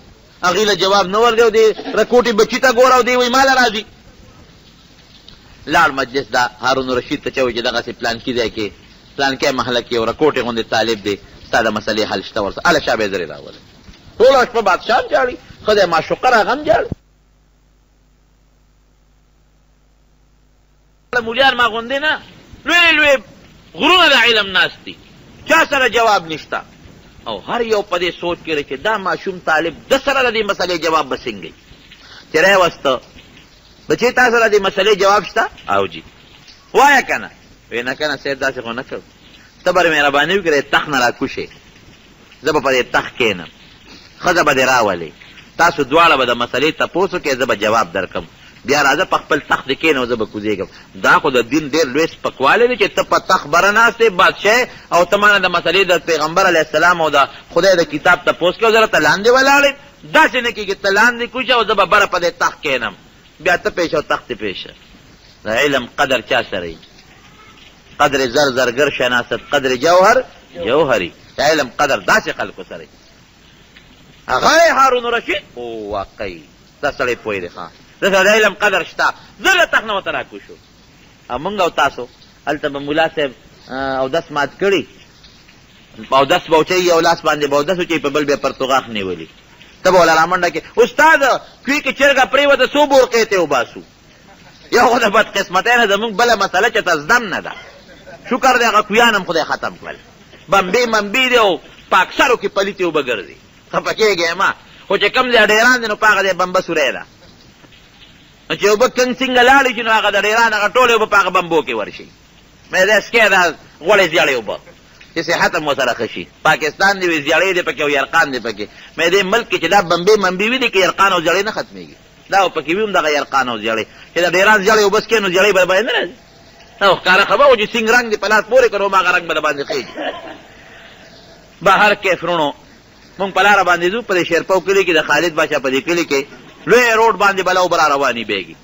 هغوی له جواب نه ورځي او دې رکوټي بچي ته ګوره او دی وایي ماله راځي. لاړ مجلس دا هارون الرشید ته چا وایي چې دغسې پلانکي ځای کې پلانکی محله کې یو رکوټې غوندې طالب دی، ستا د مسلې حل شته ورسره، هله شابه یې زرې راولئ. ټوله شپه بادشاه هم ژاړي، ښځه یې معشوقه راغه هم ژاړي. مولیان ما غوندې نه، لوی لوی غرونه د علم ناست دي، چا سره جواب نشته او هر یو په دې سوچ کې دی چې دا ماشوم طالب ده سره د دې مسلې جواب به څنګه وي. چې راوسته بچې تا سره د دې مسلې جواب شته؟ او جي وایه که نه. وایي نه که نه صاحب داسې خو نه کوو، ته به مهرباني وکړې تخت نه راکوشې، زه به په دې تخت کښېنم، ښځه به دې راولې، تاسو دواړه به د مسلې تپوس وکړئ، زه به جواب درکړم، بیا راځه په خپل تخت دې کښېنه او زه به کوزېږم. دا خو د دین ډېر لوی سپکوالی دی چې ته په تخت بره ناست یې، بادشاه یې او ته مانه د مسلې د پیغمبر علیه السلام او د خدای د کتاب تپوس کوې او زه راته لاندې ولاړ یم. داسې نه کېږي، ته لاندې کوز شه او زه به بره په دې تخت کښېنم، بیا ته پرې شه او تخت دې پرې شه. د علم قدر چا سره وي؟ قدر زر زرګر شناست قدر جوهر جوهري. د علم قدر داسې خلکو سره. هغه هارون رشید او واقعي دا سړی پوه دی، ښه ده سره د علم قدر شته، زه له تخت نه ورته راکوز شو. او مونږ او تاسو هلته به ملا صاحب اودس مات کړي، اودس به وچوي، یو لاس باندې به اودس وچوي، په بل به یې پرتوغاښ نیولي، ته به وله رامنډه کې استاد کوی کې چرګه پرېوته څو بورقې ته وباسو. یو خو د بدقسمتۍ نه زموږ بله مسله چې ته زده هم نه ده، شکر دی هغه کویان هم خدای ختم کړل، بمبې ممبې دي او په اکثرو کې پلیتې اوبه ګرځي، خفه کېږی مه، خو چې کوم ځای ډېران دی نو په هغه ځای بمبه سوری ده، نو چې اوبه کنګ څنګه لاړې شي نو هغه د ډېران هغه ټولې اوبه په هغه بمبو کې ورشي. مې دی سکې دا غوړې زیړې اوبه چې صحت هم ورسره ښه شي. پاکستان دې وي زیړې دې پکې او یرقان دې پکې، مې دې ملک کې چې دا بمبې ممبې وي دې کې یرقان او زیړې نه ختمېږي. دا به پکې وي هم دغه یرقان او زیړې چې د ډېران زیړې اوبه څکې نو زیړې به باندې نه راځي. دا خو ښکاره خبره وه چې سینګ رنګ دې په لاس پورې کړو هماغه رنګ به دباندې خېږي. بهر کیف وروڼو مونږ په لاره باندې ځو، په دې شیرپاو کلي کې د خالد بادشاه په دې کلي کې لوی روډ باندې بله اوبه را روانې بهېږي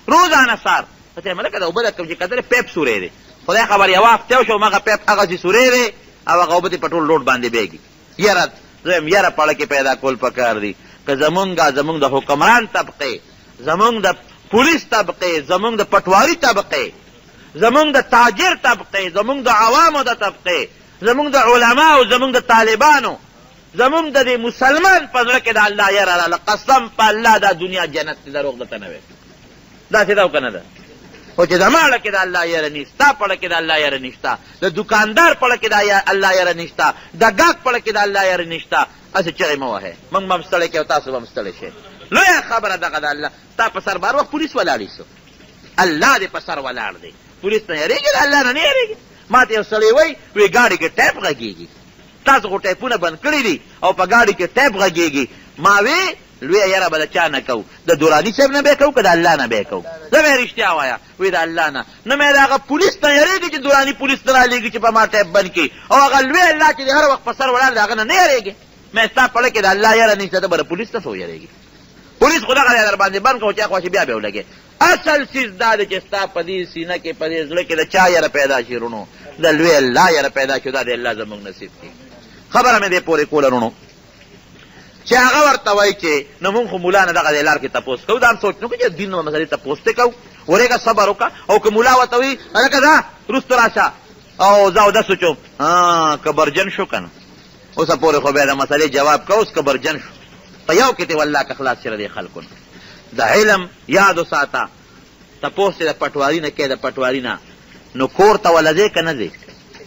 روزانه سهار. ته مې لکه د اوبه د کوم چې کتلې پیپ سوری دی، خدای خبر یوه هفته وشوه هماغه پیپ هغسې سوری دی او هغه اوبه ترې په ټول روډ باندې بهېږي. یره زه وایم یره په ړه کې پیدا کول پکار دي که زمونږ زمونږ د حکمران طبقې، زمونږ د پولیس طبقې، زمونږ د پټواري طبقې، زمونږ د تاجر طبقې، زمونږ د عوامو د طبقې، زمونږ د علماو، زمونږ د طالبانو، زمونږ د دې مسلمان په زړه کې د الله یره راله، قسم په الله دا دنیا جنت دی، دروغ درته نه وایم. داسې ده او که نه ده؟ خو چې زما ړه کې د الله یره نی، ستا په ړه کې د الله یره نشته، د دوکاندار په ړه کې د الله یره نشته، د ګاک په ړه کې د الله یره نشته، هسې چغې مه وهئ، موږ به هم ستړی کړئ او تاسو به هم ستړی شئ. لویه خبره دغه ده، الله ستا په سر به هر وخت پولیس ولاړ وي، الله دې په سر ولاړ دی، پولیس نه یریږي، د الله نه نه یریږي. ما ته یو سړی وایي، وایي ګاډي کې ټیپ غږیږي، تاسو خو ټیپونه بند کړي دي او په ګاډي کې ټیپ غږیږي. ما وی لویه یره به د چا نه کوو، د دراني صاحب نه به یې کوو که د الله نه به یې کوو؟ زه به یې رښتیا وایه، وایي د الله نه. نه مې د هغه پولیس نه یریږي چې دراني پولیس نه رالیږي چې په ما ټیپ بند کړي، او هغه لوی الله چې د هر وخت په سر ولاړ دی هغه نه نه یریږي. مې ستا په زړه کې د الله یره نشته، ته به د پولیس نه څه ویریږي؟ پولیس خو دغه دی در باندې بند کړه، خو چې اخوا شي بیا به ولګې. اصل څیز دا دی چې ستا په دې سینه کې، په دې زړه کې د چا یره پیدا شي وروڼو؟ د لوی الله یره پیدا شي، دا دې الله زموږ نصیب کړي. خبره مې دې پورې کوله وروڼو چې هغه ورته وایي چې نو مونږ خو مولا نه دغه دی لار کې تپوس کوو، دا هم سوچ نه کوو چې دین مسلې تپوس ته کوو، ورېږه صبر وکړه. او که مولا ورته وایي هلکه ځه وروسته راشه او ځه اودس وچوم، کبرجن شو که نه، اوسه پورې خو بیا د مسلې جواب کوه، اوس کبرجن شو، په یو کې ترې والله که خلاص شي له دې خلکو نه. د علم یاد وساته، تپوس چې د پټواري نه کوې، د پټواري نه نو کور ته وله ځې که نه ځې،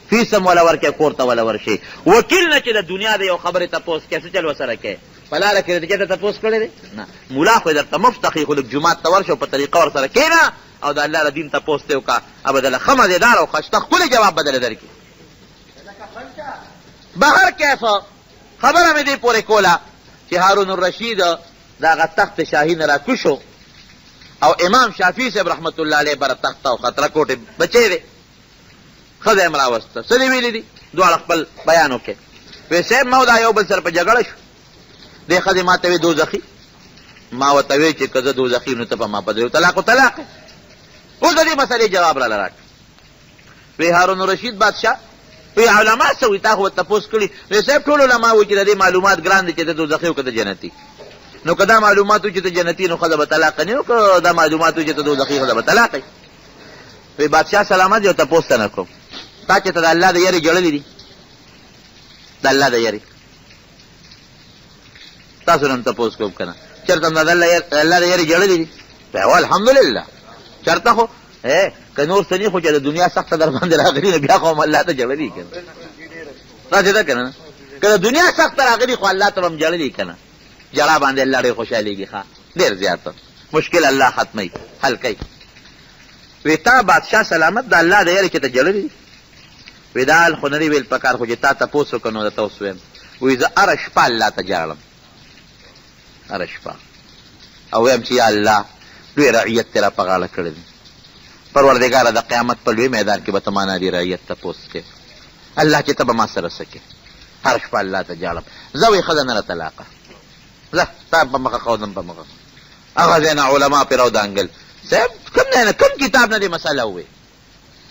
فیس هم وله ورکړې کور ته وله ورشې. وکیل نه چې د دنیا د یو خبرې تپوس کوې، څه چل ورسره کوې؟ په لاره کې دې چېرته تپوس کړی دی؟ نه. ملا خو یې درته مفته ښیي، خو لږ جومات ته ورشه او په طریقه ورسره کښېنه او د الله د دین تپوس ترې وکړه، هغه به درله ښه مزېدار او ښایسته ښکلی جواب به درله درکړي. بهر کیف خبره مې دې پورې کوله چې هارون الرشید د هغه تخت شاهي نه راکوز شو او امام شافعي صاحب رحمت الله علیه بره تخت او خطره کوټې بچی دی. ښځه یې هم راوسته، څه دې ویلي دي؟ دواړه خپل بیان وکړي. وی صاحب ما او دا یو بل سره په جګړه شو. دې ښځې ما ته وی دوزخي، ما ورته وی چې که زه دوزخي نو ته په ما په دریو طلاقو طلاق یې. اوس د دې مسئلې جواب راله راکړه. وی هارون الرشید بادشاه وی علما څه وایي؟ تا خو به تپوس کړي. وی صاحب ټول علما وایي چې د دې معلومات ګران دي چې ته دوزخي او که ته جنتي. نو که دا معلومات وي چې ته جنتي نو ښځه به طلاقه نه او که دا معلومات وي چې ته دوزخي ښځه به طلاقه وی بادشاه سلامت یو تپوس ته نه کوم، تا چې ته د الله د یرې ژړلي دي، د الله د یرې تاسو نه هم تپوس کوم که نه چېرته هم د الله د یرې ژړلي دي؟ وایي الحمدلله چېرته خو که نور څه نه خو چې د دنیا سخته در باندې راغلي نو بیا خو هم الله ته ژړلي که نه، داسې ده که نه؟ که د دنیا سخته راغلي خو الله ته به هم ژړلي که نه؟ ژړا باندې الله ډېر خوشحالېږي، ښه ډېر زیات مشکل الله ختموي حل کوي. وی تا بادشاه سلامت د الله د یرې چې ته ژړلي دي؟ وی دا حال خو نه دی ویل پکار، خو چې تا تپوس وکړ نو درته اوس وایم. وی زه هره شپه الله ته ژاړم، هره شپه، او وایم چې یا الله لوی رعیت دې را په غاړه کړی دی، پروردګاره د قیامت په لوی میدان کې به ته ما نه دې رعیت تپوس کوې، الله چې ته به ما سره څه کوې. هره شپه الله ته ژاړم، ځه وایي ښځه نه ده طلاقه، ځه تا په مخه ښه او زه هم په مخه ښه. هغه ځای نه علما پرې راودانګل، صاحب کوم ځای نه کوم کتاب نه دې مسله ووې،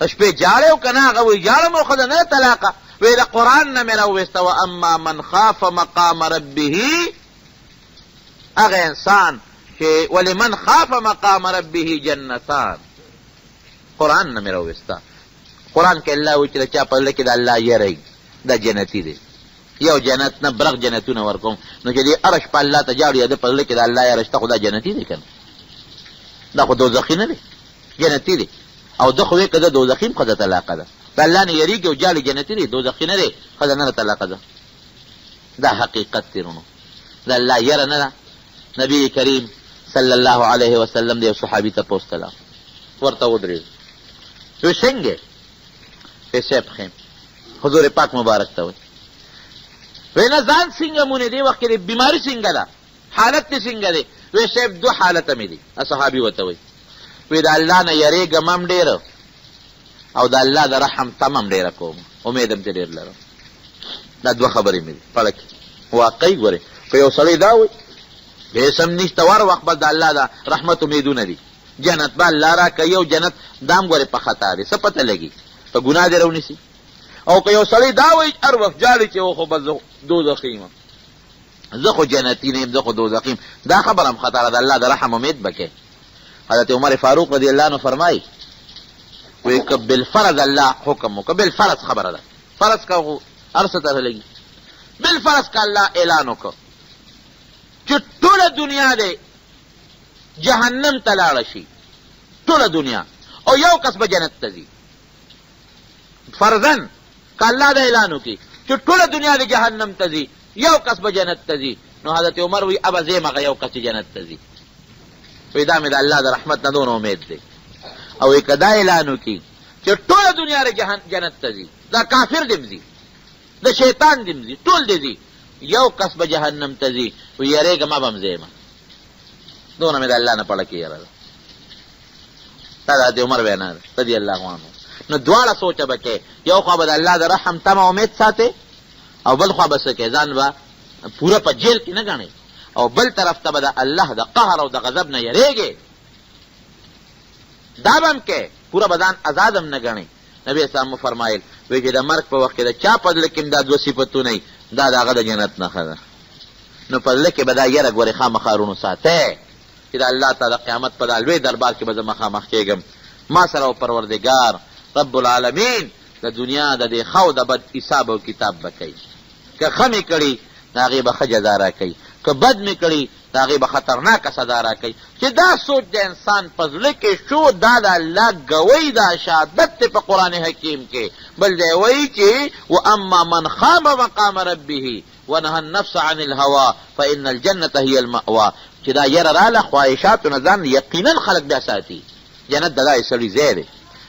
د شپې ژاړې او که نه؟ هغه وایي ژاړم او ښځه نه ده طلاقه. وایي د قرآن نه مې راوویسته، واما من خاف مقام ربه، هغه انسان چې ولمن خاف مقام ربه جنتان، قرآن نه مې راوویسته. قرآن کې الله وایي چې د چا په زړه کې د الله یره وي دا جنتي دی، یو جنت نه برغ جنتونه ورکوم. نو چې دې هره شپه الله ته ژاړي د په زړه کې د الله یره شته، خو دا جنتي دی که نه؟ دا خو دوزخي نه دی، جنتي دی. او ده خو ویې که زه دوزخي یم ښځه طلاقه ده، د الله نه یریږي او ژاړي جنتي دی، دوزخي نه دی، ښځه نه ده طلاقه ده. دا حقیقت دی وروڼو، د الله یره نه ده. نبی کریم صلی الله علیه وسلم د یو صحابي تپوس ته لاړ، ورته ودرېد، وی څنګه وی صاحب ښه یم. حضور پاک مبارک ته وایي، وی نه ځان څنګه مونې، دې وخت کې دې بیماري څنګه ده، حالت دې څنګه دی؟ وی صاحب دوه حالته مې دي. صحابي ورته وایي، وی د الله نه یریږم هم ډېر او د الله د رحم تمه هم ډېره کوم، امید هم ترې ډېر لرم. دا دوه خبرې مې دي پړه کې. واقعي ګورې که یو سړی دا وایي هېڅ هم نشته، هر وخت بس د الله د رحمت امیدونه دي، جنت به الله راکوي او جنت دا هم ګورې په خطا دی، څه پته لګي په ګناه دې راونیسي. او که یو سړی دا وایي هر وخت ژاړي چې خو بس زه دوزخي یم، زه خو جنتي نه یم، زه خو دوزخي یم، دا خبره هم خطا ده، د الله د رحم امید به کوې. حضرت عمر فاروق رضی الله عنه فرمایي، وایي که بالفرض الله حکم وکړ، بالفرض خبره ده، فرض که خو هر څه ته لګي، بالفرض که الله اعلان وکړ چې ټوله دنیا دی جهنم ته لاړه شي، ټوله دنیا، او یو کس به جنت ته ځي، فرضاً که الله دا اعلان وکړي چې ټوله دنیا دې جهنم ته ځي، یو کس به جنت ته ځي، نو حضرت عمر وایي ابه زه یم هغه یو کس چې جنت ته ځي. وایي دا مې د الله د رحمت نه دونه امید دی. او وایي که دا اعلان وکړي چې ټوله دنیا دې جنت ته ځي، دا کافر دې هم ځي، د شیطان دې هم ځي، ټول دې ځي، یو کس به جهنم ته ځي، وایي یېرېږم به هم زه یم، دونه مې د الله نه پړه کې یېره ده. دا د حضرت عمر وینا ده رضی الله عنه. نو دواړه سوچه به کوې، یو خوا به د الله د رحم تمه امید ساتې او بل خوا به څه کوې، ځان به پوره په جیل کې نه ګڼې، او بل طرف ته به د الله د قهر او د غضب نه یریږې، دا به هم کوې، پوره به ځان ازاد هم نه ګڼې. نبي اسلام وفرمایل، وایي چې د مرګ په وخت کې د چا په زړه کې هم دا دوه صفتونه وي، دا د هغه د جنت نښه ده. نو په زړه کې به دا یره ګورې خامخا وروڼو ساتئ چې د الله تعالی د قیامت په دا لوی دربار کې به زه مخامخ کېږم، ما سره او پروردګار رب العالمین د دنیا د دې ښه او د بد حساب او کتاب به کوي. که ښه مې کړي د هغې به ښه جزا راکوي، که بد مې کړي د هغې به خطرناکه سزا راکوي. چې دا سوچ د انسان په زړه کې شو، دا د الله ګوهي ده، شهادت دی په قرآن حکیم کې. بل ځای وایي چې واما من خاف مقام ربه ونهی النفس عن الهوی فان الجنة هی المأوی، چې دا یره راله خواهشاتو نه ځان یقینا خلک بیا ساتي، جنت د داسې سړي ځای دی.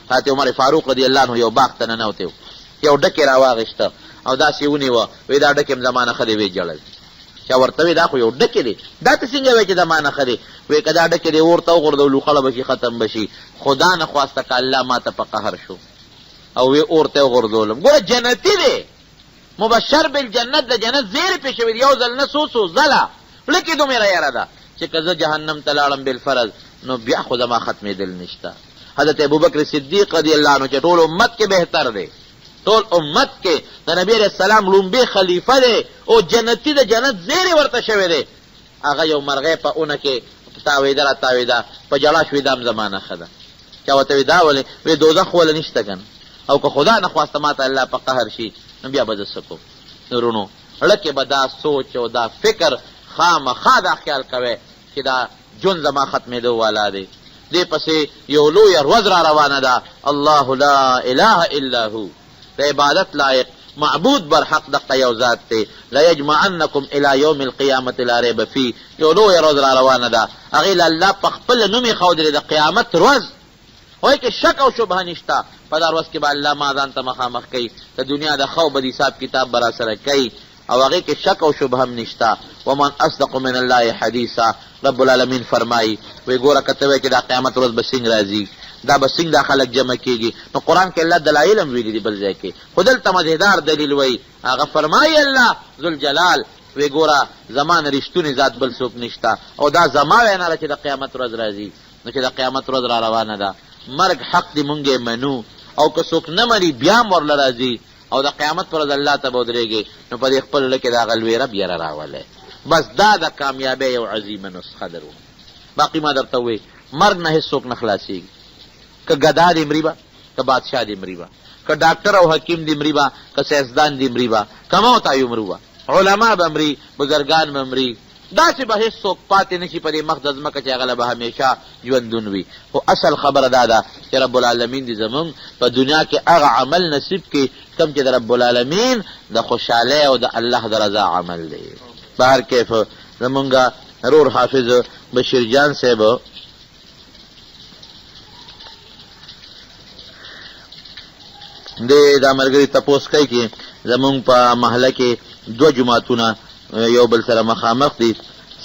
حضرت عمر فاروق رضی الله عنه یو باغ ته ننوتی و، یو ډک یې راواخیسته او داسې یې ونیوه، وایي دا ډک هم زما نه ښه دی، ویې ژړل. چا ورته وویل دا خو یو ډکی دی، دا ته څنګه وایې چې زما نه ښه دی؟ وایي که دا ډکی دې اور ته وغورځوه لوخړه به شي ختم به شي، خدا نخواسته که الله ما ته په قهر شو. او وی اور ته وغورځولم. ګوره جنتي دی، مبشر بالجنت، د جنت زیری پې شوی دی، یو ځل نه څو څو ځله. زړه کې دومره یره ده چې که زه جهنم ته لاړم بالفرض نو بیا خو زما ختمېدل نشته. حضرت ابوبکر صدیق رضی الله عنه چې ټول امت کې بهتر دی، ټول امت کې د نبی علیه السلام ړومبی خلیفه دی او جنتي د جنت زیری ورته شوی دی، هغه یو مرغۍ په اونه کې تاوېده را تاوېده، په ژړا شوې، دا هم زما نښه ده. چا ورته وی دا ولې؟ وی دوزخ خو وله نشته که نه، او که خدا نخواسته ماته الله په قهر شي نو بیا به زه څه کوم؟ وروڼو زړه کې به دا سوچ او دا فکر خامخا دا خیال کوی چې دا ژوند زما ختمېدو والا دی، دې پسې یو لویه ورځ را روانه ده، الله لا اله الا هو، د عبادت لایق معبود برحق دقه یو ذات دی، لیجمعنکم الی یوم القیامة لا ریب فیه، یو لویه ورځ را روانه ده، هغې له الله په خپله نوم ایښودلی د قیامت ورځ، هغې کې شک او شبهه نشته، په دا ورځ کې به الله ما ځان ته مخامخ کوي، د دنیا د ښه او بد حساب کتاب به راسره کوي، او هغې کې شک او شبهه هم نشته، ومن اصدق من الله حدیثا، رب العالمین فرمايي، وایي ګوره که ته وایې چې دا قیامت ورځ به څنګه راځي، دا به څنګه دا خلک جمع کیږي، نو قرآن کې الله دلایل هم ویلي دي بل ځای کې، خو دلته مزیدار دلیل وایي، هغه فرمايي الله ذوالجلال، وایي ګوره زما نه رښتونی ذات بل څوک نشته او دا زما وینا ده چې د قیامت ورځ راځي، نو چې د قیامت ورځ را روانه ده، مرګ حق دی مونږ یې منو او که څوک نه مني بیا هم ورله راځي، او د قیامت پر ورځ الله ته به ودرېږې نو په دې خپل زړه کې د هغه لوی رب یره راولې. بس دا د کامیابۍ یو عظیمه نسخه ده وروڼو. باقي ما درته وویل مرګ نه هېڅوک نه خلاصېږي، که ګدا دې مري به، که بادشاه دې مري به، که ډاکټر او حکیم دې مري به، که ساینسدان دې مري به، که موتا یمرو به، علما به مري، بزرګان به مري، داسې به هېڅوک پاتې نه شي په دې مخ د ځمکه چې هغه له به همېشه ژوندون وي. خو اصل خبره دا ده چې رب العالمین دې زموږ په دنیا کې هغه عمل نصیب کړي کوم چې د رب العالمین د خوشحالۍ او د الله د رضا عمل دی. بهر کیف زمونږ رور حافظ بشیر جان صاحب دې دا ملګري تپوس کوي چې زمونږ په محله کې دوه جوماتونه یو بل سره مخامخ دي،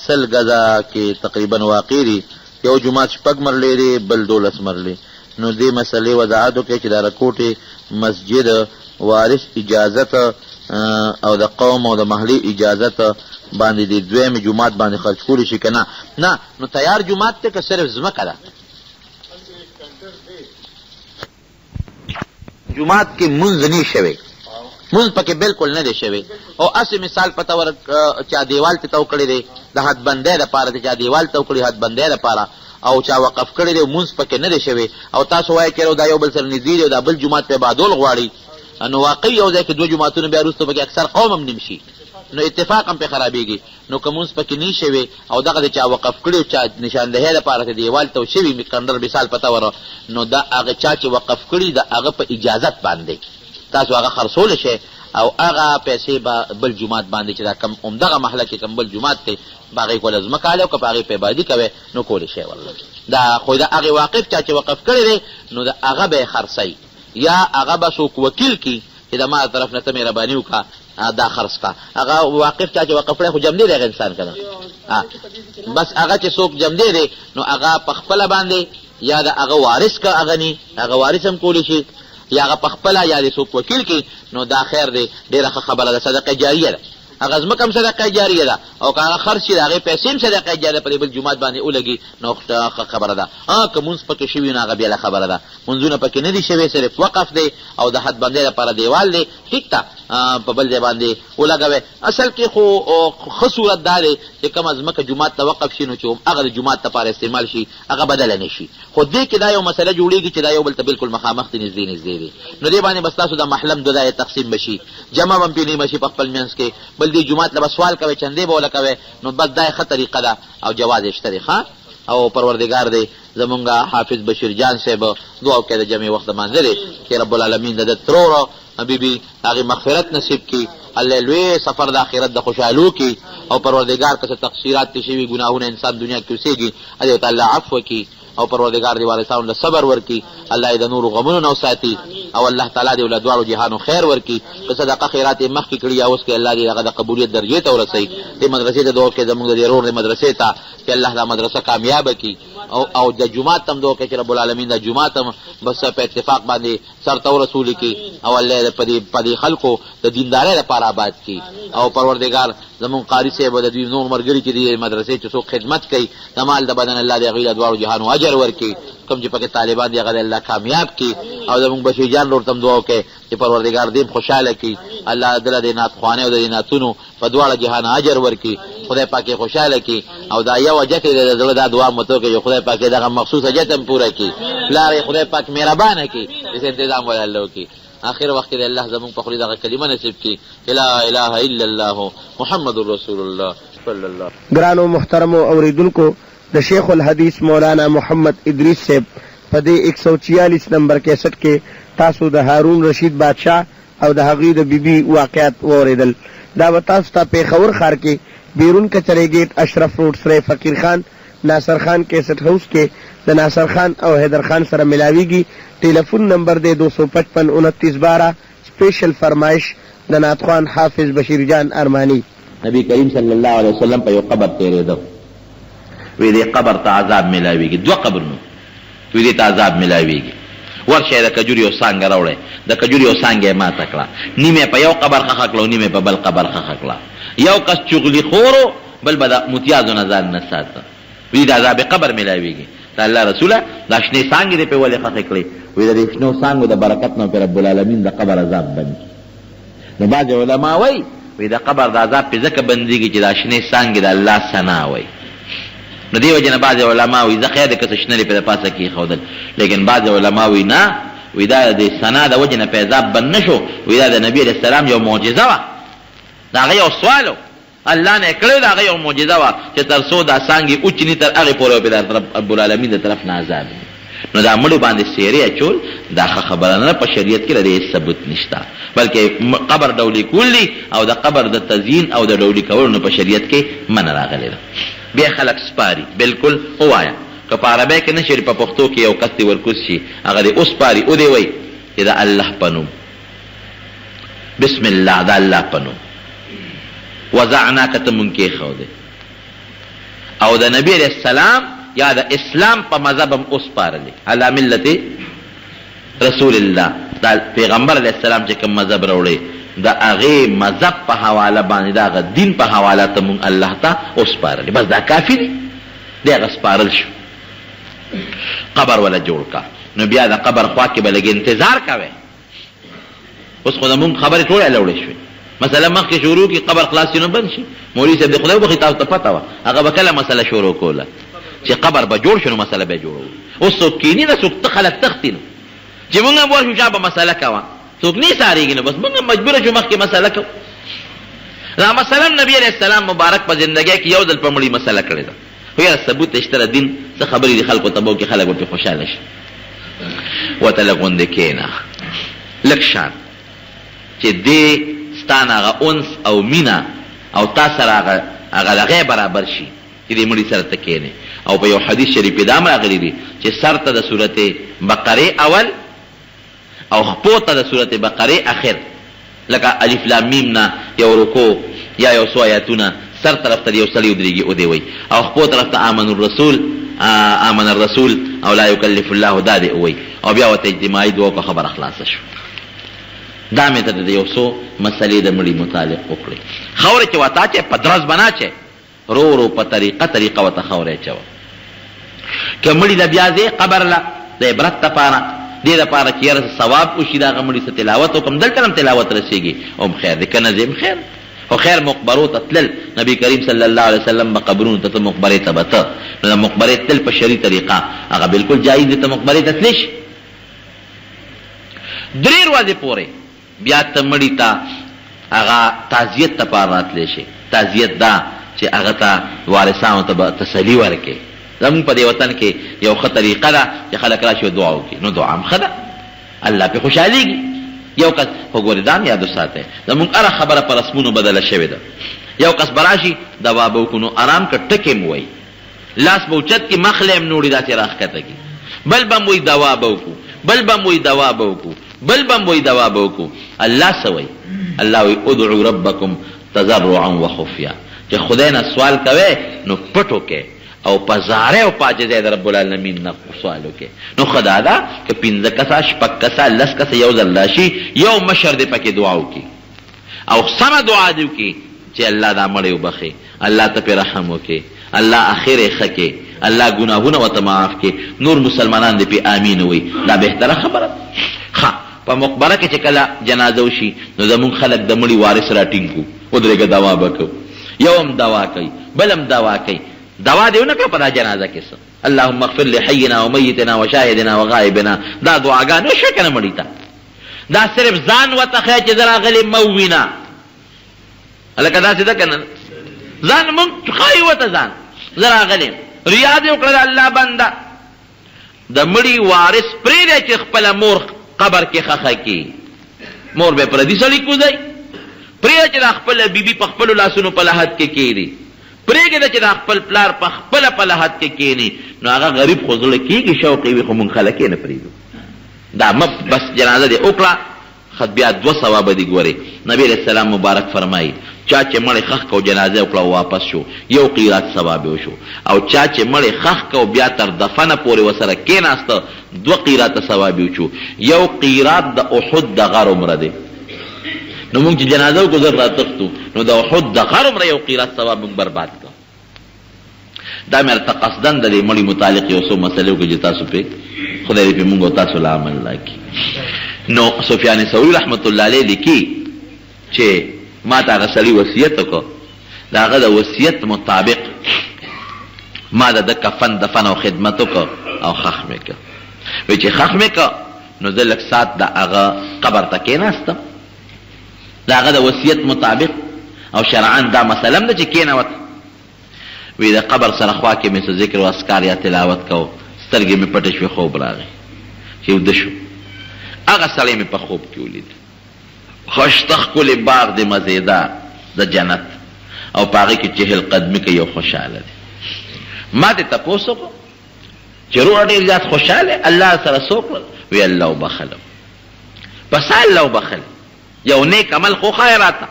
100 ګزه کې تقریبا واقع دي، یو جومات 6 مرلې دی، بل 12 مرلې. نو دې مسئلې وضاحت وکړي چې د رکوټې مسجد وارث اجازت او د قوم او د محلې اجازت باندې د دویم جومات باندې خرچ کولی شي که نه؟ نه، نو تیار جومات دی که صرف ځمکه ده؟ جومات کې مونځ نه شوی، مونځ پکې بالکل نه دی شوی، او هسې مثال په طور چا دیوال ته تاو کړی دی د حدبندۍ دپاره، چې چا دیوال تاو کړی حدبندۍ دپاره او چا وقف کړی دی، مونځ پکې نه دی شوی، او تاسو وایئ چې دا یو بل سره نږدې دی او دا بل جومات په عبادول غواړي، نو واقعي یو ځای کې دوه جوماتونه بیا وروسته پکې اکثر قوم هم نیم شي، نو اتفاق هم پرې خرابېږي. نو که مونځ پکې نه شوی او دغه د چا وقف کړی او چا نشاندهۍ لپاره ته دیوال ته شوي کنډر مثال په طور، نو دا هغه چا چې وقف کړي د هغه په اجازت باندې تاسو هغه خرڅولی شئ او هغه پیسې به بل جومات باندې چې دا کوم همدغه محله کې کوم بل جومات دی په هغې کوله ځمکه اله او که په هغې په آبادي کوی نو کولی شئ ورله. دا خو د هغې واقف چا چې وقف کړی دی نو د هغه به یې خرڅوي یا هغه به څوک وکیل کړي چې د ما طرف نه ته مهرباني وکړه دا خرڅ کا. هغه واقف چا چې وقف کړی خو جمدې دی هغه انسان که نه، بس هغه چې څوک جمدې دی نو هغه په خپله باندې یا د هغه وارث که هغه نی هغه وارث هم کولی شي یا هغه په خپله یا د څوک وکیل کړي نو دا خیر دی، ډېره ښه خبره ده، صدقه جاریه ده. هغه ځمکه هم صدقه جاریه ده او که هغه خرڅ شي د هغې پیسې هم صدقه جاریه په دې بل جومات باندې ولګي نو ښه خبره ده. که مونځ پکې شوي نو هغه بېله خبره ده، مونځونه پکې نه دي شوي، صرف وقف دی او د حد بندۍ لپاره دیوال دی، ټیک ده په بل ځای باندې ولګوی. اصل کې خو ښه صورت دا دی چې کومه ځمکه جومات ته وقف شي نو چې هم هغه د جومات لپاره استعمال شي هغه بدله نه شي، خو دې کې دا یو مسله جوړېږي چې دا یو بل ته بالکل مخامخ دي، نږدې نږدې دي، نو دې باندې به ستاسو د محلم دوه ځایه تقسیم به شي، جمع به هم پرې نیمه شي په خپل منځ کې، بل دې جومات له به سوال کوئ، چندې به ورله کوئ، نو بس دا یې ښه طریقه ده او جواز یې شته دی. ښه او پروردګار دې زمونږ حافظ بشیر جان صاحب دعا وکړئ د جمعې وخت لمانځه دی چې رب العالمین د ده ترور او بي بي هغې مغفرت نصیب کړي، الله لوی سفر د آخرت د خوشحالو کړي او پروردګار که څه تقصیرات ترې شوي ګناهونه انسان دنیا کې اوسېږي هغې ته الله عفو کړي. او پروردګار دې وارثانو له صبر ورکړي، الله یې د نورو غمونو نه وساتي او الله تعالی دې له دواړو جهانو خیر ورکړي. که صدقه خیرات یې مخکې کړي یا اوس کړي، الله دې هغه د قبولیت درجې ته ورسوي. دې مدرسې ته دعا وکړئ، زموږ د دې ورور دې مدرسې ته چې الله دا مدرسه کامیابه کړي او او د جومات ته هم دعا وکړئ چې رب العالمین دا جومات هم بس په اتفاق باندې سر ته ورسول کړي او الله یې په دې په دې خلکو د دیندارۍ لپاره آباد کړي. او پروردګار زموږ قاري صاحب او د دوی نور ملګري چې دې مدرسې چې څوک خدمت کوي د مال د بدن الله دې هغوی له دواړو جهانو اجر ورکړي، کوم چې پکې طالبان دي هغه دې الله کامیاب کړي. او زموږ بشیر جان ورور ته هم دعا وکړئ چې پروردګار دې هم خوشحاله کړي، الله دله د نعت خوانۍ او د دې نعتونو په دواړه جهانه اجر ورکړي، خدای پاک یې خوشحاله کړي. او دا یو حاجت یې د زړه دا دعا مو ته وکړي چې خدای پاک یې دغه مخصوص حاجت هم پوره کړي، پلار یې خدای پاک مهربانه کړي، داسې انتظام وله الله وکړي. اخر وخت کې دې الله زموږ په خولې دغه کلمه نصیب کړي چې لا اله الا الله محمد رسول الله صلی الله. ګرانو محترمو اورېدونکو د شیخ الحدیث مولانا محمد ادریس صاحب په دې ایک سو چیالیس نمبر کیسټ کې تاسو د هارون رشید بادشاه او د هغوی د بي بي واقعات واورېدل. دا به تاسو ته پېښور ښار کې بیرون کچرې ګېټ اشرف روډ سرای فقیر خان ناصر خان کیسټ هاوس کې د ناصر خان او حیدر خان سره ملاویږي. ټیلفون نمبر دی 255 29 12. سپیشل فرمایش د نعتخوان حافظ بشیر جان ارماني. نبی کریم صلی الله علیه وسلم په یو قبر تیریده، وی دې قبر ته عذاب ملاویږي، دوه قبرونه وی دې ته عذاب ملاویږي، ورشئ د کجوري یو څانګه راوړئ، د کجوري یو څانګه یې ماته کړه، نیمه یې په یو قبر ښخه کړه او نیمه یې په بل قبر ښخه کړه، یو کس چغلي خور و، بل به د متیازو نه ځان نه ساته، وی د عذاب قبر ملاویږي، د الله رسوله دا شنې څانګې دې پرې ولې ښخې کړې؟ وی د دې شنو څانګو د برکت نه پرې رب العالمین د قبر عذاب بند کړي. نو بعضې علما وایي، وایي د قبر د عذاب پرې ځکه بندېږي چې دا شنې څانګې د الله ثنا وایي. نو دې وجې نه بعضې علما وایي ځه خیر دی که څه شنه دې پرې د پاسه کېښودل، لیکن بعضې علما وایي نه، وایي دا د دې ثنا د وجې نه پرې عذاب بند نه شو، وایي دا د نبي علیه السلام یو معجزه وه، د هغه یو سوال و، الله نه یې کړی و، د هغه یو معجزه وه چې تر څو دا څانګې وچني تر هغې پورې به پرې د رب العالمین د طرف نه عذاب وي. نو دا مړو باندې څیرې اچول دا ښه خبره نه ده، په شریعت کې د دې هیڅ ثبوت نشته، بلکې قبر ډولي کول دي او د قبر د تزیین او د ډولي کولو نه په شریعت کې منع راغلې ده. بیا خلک سپاري، بلکل ووایه که په عربۍ کې نه شي په پښتو کې یو کس دې ورکوز شي هغه دې وسپاري اودې وایي چې د الله په نوم بسم الله د الله په نوم وضعنا که ته مونږ کېښودې او د نبی علیه السلام یا د اسلام په مذهب هم وسپارلې، علی ملت رسول الله، دا پیغمبر علیه السلام چې کوم مذهب راوړی د هغې مذهب په حواله باندې د هغه دین په حواله ته مونږ الله ته وسپارلې، بس دا کافي دی، دی هغه سپارل شو. قبر وله جوړ کا، نو بیا د قبر خوا کې به لږ انتظار کوې. اوس خو زمونږ خبرې ټولې الوړې شوې، مسله مخکې شروع کړي قبر خلاص شي نو بند شي. مولوي صاحب دې خدای وبخښي تاسو ته پته وه هغه به کله مسله شروع کوله چې قبر به جوړ شي نو مسله به یې جوړوله. اوس څوک کیني نه، څوک ته خلک تښتي، نو چې مونږ هم ورشو چا به مسله کوه، څوک نه ایسارېږي، نو بس مونږ هم مجبور شو مخکې مسله کوو. دا مسله هم نبي علیه السلام مبارک په زندګۍ کې یو ځل په مړي مسله کړې ده. خو یاره ثبوت شته د دین څه خبرې دي خلکو ته به وکړي خلک به پرې خوشحاله شي. ورته لږ غوندې کښېنه لږ شان چې دې ستا نه هغه انس او مینه او تا سره هغه هغه دغه برابر شي چې دې مړي سره ته کښېنې. او په یو حدیث شریف کې دا هم راغلي دي چې سر ته د سورت بقرې اول او خپو ته د سورت بقرې اخر لکه الف لام میم نه یو رکوع یا یو څو آیاتونه سر طرف ته یو سړی ودریږي اودې وایي او خپو طرف ته آمن الرسول آمن الرسول او لا یکلف الله دا دې ووایي او بیا ورته اجتماعي دعا وکړه خبره خلاصه شوه. دا مې ته د یو څو مسلې د مړي متعلق وکړې. خاورې چې ورته اچوې په درز به نه اچوې، ورو ورو په طریقه طریقه ورته خاورې اچوه. که مړي له بیا ځې قبر له د عبرت لپاره دې لپاره چې یاره څه ثواب وشي د هغه مړي څه تلاوت وکړم دلته هم تلاوت رسېږي هم خیر دی که نه ځې هم خیر دی خو خیر مقبرو ته تلل نبی کریم صلی الله علیه وسلم به قبرونو ته ته مقبرې ته به ته نو د مقبرې تلل په شرعي طریقه هغه بالکل جایز دی ته مقبرې ته تللی شي درې ورځې پورې بیا ته مړي ته هغه تعزیت لپاره راتلی شې، تعزیت دا چې هغه ته وارثانو ته به تسلي ورکړې، زموږ په دې وطن کې یو ښه طریقه ده چې خلک راشي او دعا وکړي، نو دعا هم ښه ده، الله پرې خوشحالېږي، یو کس خو ګورې دا هم یاد وساتئ زموږ هره خبره په رسمونو بدله شوې ده، یو کس به راشي دوا به وکړو نو ارام که ټکی هم ووایي. لاس به اوچت کړي، مخ له یې هم نوړي داسې راښکته کړي. بل به هم وایي دوا به وکړو، بل به هم وایي دوا به وکړو، بل به هم وایي دوا به وکړو. الله څه وایي؟ الله وایي ادعو ربکم تضرعا وخفیا، چې خدای نه سوال کوئ نو پټ وکړئ او په زارۍ او په عاجزۍ د رب العالمین نه سوال وکړئ. نو ښه دا ده که پنځه کسه، شپږ کسه، لس کسه یو ځل راشي، یو مشر دې پکې دعا وکړي. او سمه دعا دې وکړي چې الله دا مړی وبخښي، الله ته پرې رحم وکړي، الله اخر یې ښه کړي، الله ګناهونه ورته معاف کړي، نور مسلمانان دې پرې آمین ووایي، دا بهتره خبره ده. ښه په مقبره کې چې کله جنازه وشي نو زموږ خلک د مړي وارث راټینګ کړو، ودرېږه دوا به کوو، یو هم دوا کوي، بل هم دوا کوي، دوا دې ونه کړه په دا جنازه کې څه؟ اللهم اغفر لحینا ومیتنا وشاهدنا وغائبنا دا دعاګانې وشوې که نه مړي ته؟ دا صرف ځان وته ښیه چې زه راغلی مه ووینه. هلکه داسې ده که نه؟ ځان مونږ ښایو ورته ځان زه راغلی یم، ریا دې وکړه د الله بنده. د مړي وارث پرېږده چې خپله مور قبر کې ښخه کړي، مور به پردي سړي کوزوي. پرېږده چې دا خپله بیبي په خپلو لاسونو په لحد کې کېږدي. پرېږده چې دا خپل پلار په خپله په لحد کې کېني. نو هغه غریب خو زړه کېږي، شوق یې وي، خو مونږ خلک یې نه پرېږدو. دا مه بس جنازه دې وکړه خه بیا دوه ثوابه دي ګورې نبی علیه السلام مبارک فرمايي چا چې مړی ښخ کړ او جنازه یې وکړه او واپس شو یو قیراط ثواب یې وشو او چا چې مړی ښخ کړ او بیا تر دفنه پورې ورسره کېناسته دوه قیراطه ثواب یې وشو یو قیراط د احد د غر عمره دی نو مونږ چې جنازه وکړو زر راتښتو نو د احد د غر عمره یو قیراط ثواب مونږ برباد کړ. دا مې درته قصداً د دې مړي متعلق یو څو مسئلې وکړې چې تاسو پرې خدای دې پرې مونږ او تاسو له عمل راکړي. نو سفیان ثوري رحمة الله علیه لیکي چې ما ته هغه سړي وصیت وکړ، د هغه د وصیت مطابق ما د ده کفن دفن او خدمت وکړ او ښخ مې کړ. وایي چې ښخ مې کړ نو زه لږ ساعت د هغه قبر ته کېناستم. د هغه د وصیت مطابق او شرعاً دا مسئله هم ده چې کېنه ورته وي د قبر سره خوا کې مې څه ذکر او اذکار یا تلاوت کاوه، سترګې مې پټې شوې، خوب راغی چې وده شوم هغه سړی مې په خوب کې ولید، ښایسته ښکلی باغ دی مزېدار د جنت او په هغې کې چهل قدمي کوي او خوشحاله دی. ما ترې تپوس وکړ چې وروره ډېر زیات خوشحاله یې، الله درسره څه وکړل؟ وی الله وبخښلم. په څه الله وبخښل یو نیک عمل خو وښایه راته.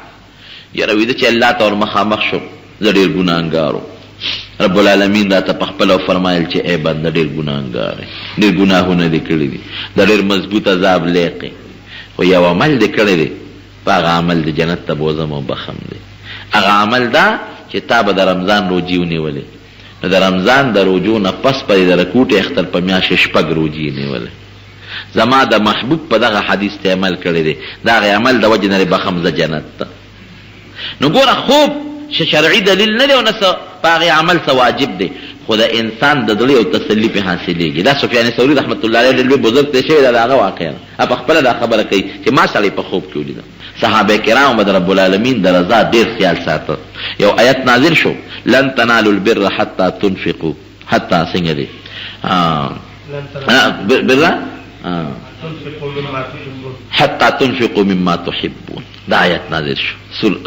یاره ویده چې الله ته ور مخامخ شوم زه ډیر ګناهګار وم رب العالمین راته په خپله وفرمایل چې ای بنده ډیر ګناهګار یې ډیر ګناهونه دې کړي دي د ډیر مضبوط عذاب لایق یې خو یو عمل دې کړی دی په هغه عمل دې جنت ته بوځم او بخښم دې هغه عمل دا چې تا به د رمضان روژې ونیولې نو د رمضان د روژو نه پس به دې د رکوټې اختر په میاشت کې شپږ روژې نیولې. زما د محبوب په دغه حدیث ته عمل کړی دی، د هغې عمل د وجې نه دې بخښم زه جنت ته. نو ګوره خوب څه شرعي دلیل نه دی او نه څه په هغې عمل څه واجب دی، خو د انسان د زړه یو تسلي پرې حاصلېږي. دا سفیان ثوري رحمة الله علیه ډېر لوی بزرګ تېر شوی دی، دا د هغه واقعه ده، هغه په خپله دا خبره کوي چې ما سړی په خوب کې ولیده. صحابه کرامو به د رب العالمین د رضا ډېر خیال ساته. یو آیت نازل شو، لن تنالوا البر حتی تنفقوا. حتی څنګه دی بر حتی تنفقوا مما تحبون دا آیت نازل شو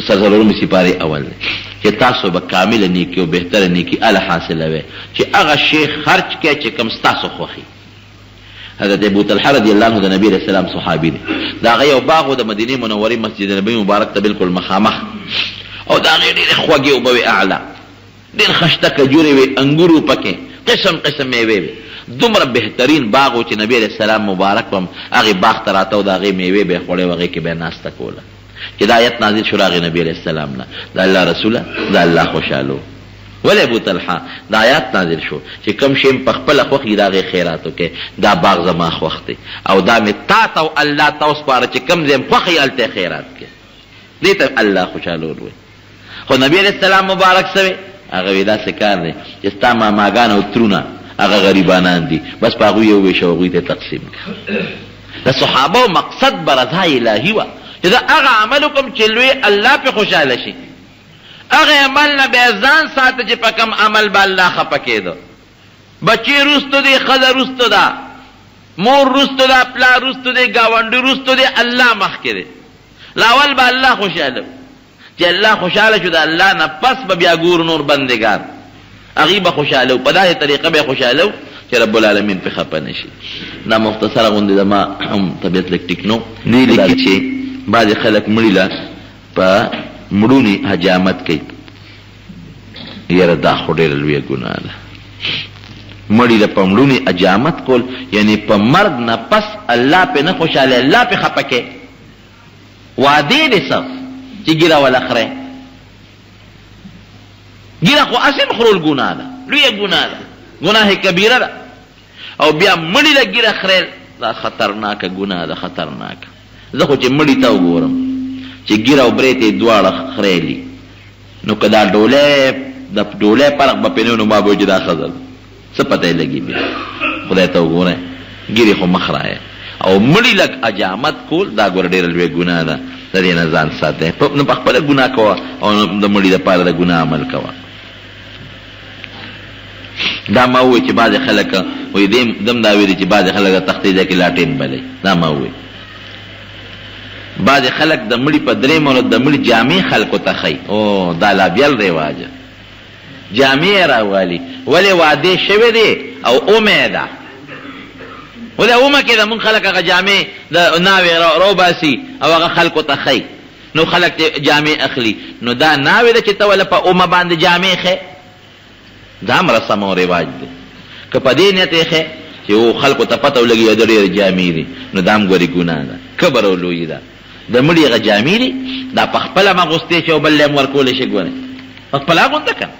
سرسرورمې سپارې اول دی چې تاسو به کامله نیکي او بهتره نیکي اله حاصلوئ چې هغه شی خرج کړئ چې کوم ستاسو خوښي. حضرت ابو طلحه رضی الله عنه د نبی علیه السلام صحابي دی. د هغه یو باغ و د مدینې منورې مسجد نبوي مبارک ته بالکل مخامخ او د هغې ډېرې خوږې اوبه وې اعلی. ډېر خشته کجورې وې، انګور وو پکې، قسم قسم مېوې وې. دومره بهترین باغ و چې نبي علیه السلام مبارک به هم هغې باغ ته راته او د هغې مېوې به یې خوړې او هغې کې به یې ناسته کوله. چې دا آیت نازل شو راغی نبي علیه السلام نه، د الله رسوله! د الله خوشحالو! ولې ابو طلحه! دا آیات نازل شو چې کوم شی هم په خپله خوښ وي د هغې خیرات وکړئ، دا باغ زما خوښ دی او دا مې تاته او الله ته وسپاره چې کوم ځای هم خوښ وي هلته یې خیرات کړئ. دې ته الله خوشحالول وایي. خو نبی علیه السلام مبارک څه وی؟ هغه وی داسې کار دی چې ستا ماماګان او ترونه هغه غریبانان دي بس په هغوی یې وویشه او هغوی ته تقسیم کړه. د صحابو مقصد به رضا الهي وه چې زه هغه عمل وکړم چې لوی الله پرې خوشحاله شي، هغه عمل نه به یې ځان ساته چې په کوم عمل به الله خپه کېده. بچی روستو دی، ښځه روستو ده، مور روستو ده، پلار روستو دی، ګاونډي روستو دی، الله مخکې دی. لاول به الله خوشحاله. چې الله خوشحاله شو د الله نه پس به بیا ګورو نور بندګان. هغوی به خوشحالوو، په داسې طریقه به یې خوشحالوو چې رب العالمین پرې خپه نه شي. دا مختصره غوندې زما هم طبیعت لږ ټیک نه و. دوی لیکي چې بعضې خلک مړي له په مړوني حجامت کوي. یاره دا خو ډېره لویه ګناه ده. مړي له په مړوني حجامت کول یعنې په مرګ نه پس الله پرې نه خوشحاله، الله پرې خپه کوي. وعدې دې څه چې ږیره وله خرې؟ ږیره خو هسې هم خرول ګناه ده، لویه ګناه ده، ګناه کبیره ده، او بیا مړي له ږیره خریل دا خطرناکه ګناه ده، خطرناکه. زه خو چې مړي ته وګورم چې ږیره او برېت یې دواړه خریلي، نو که دا ډولۍ د ډولۍ فرق به پرې نه وي، نو ما به ویل چې دا ښځه ده. څه پته یې لګي بیا خدای ته وګوره ږیرې خو مه خرایه او مړي لږ حجامت کول دا ګوره ډېره لویه ګناه ده، د دې نه ځان ساته، نه په خپله ګناه کوه او نه د مړي لپاره د ګناه عمل کوه. دا ما وویل چې بعضې خلک وایي دې دم دا ویلي چې بعضې خلک د تختې ځای کې لاټین بلوي، دا ما وویل. بعضې خلک د مړي په درېیمه ورځ د مړي جامې خلکو ته ښیي، او دا لا بیل رواج. جامې یې راوالي ولې وعدې شوې دي او اومه ده ولې اومه کې ده مونږ خلک هغه جامې د ناوې راوباسي او هغه خلکو ته ښیي نو خلک ترې جامې اخلي نو دا ناوې ده چې ته وله په اومه باندې جامې ښیې دا هم رسم او رواج دی که په دې نیت یې ښیې چې خلکو ته پته ولګي د ډېرې جامې دي نو دا هم ګورې ګناه ده کبر او لویي ده د مړي هغه جامې دي دا په خپله هم اغوستی شي او بل له هم ورکولی شي ګورې په خپله اغونده که نه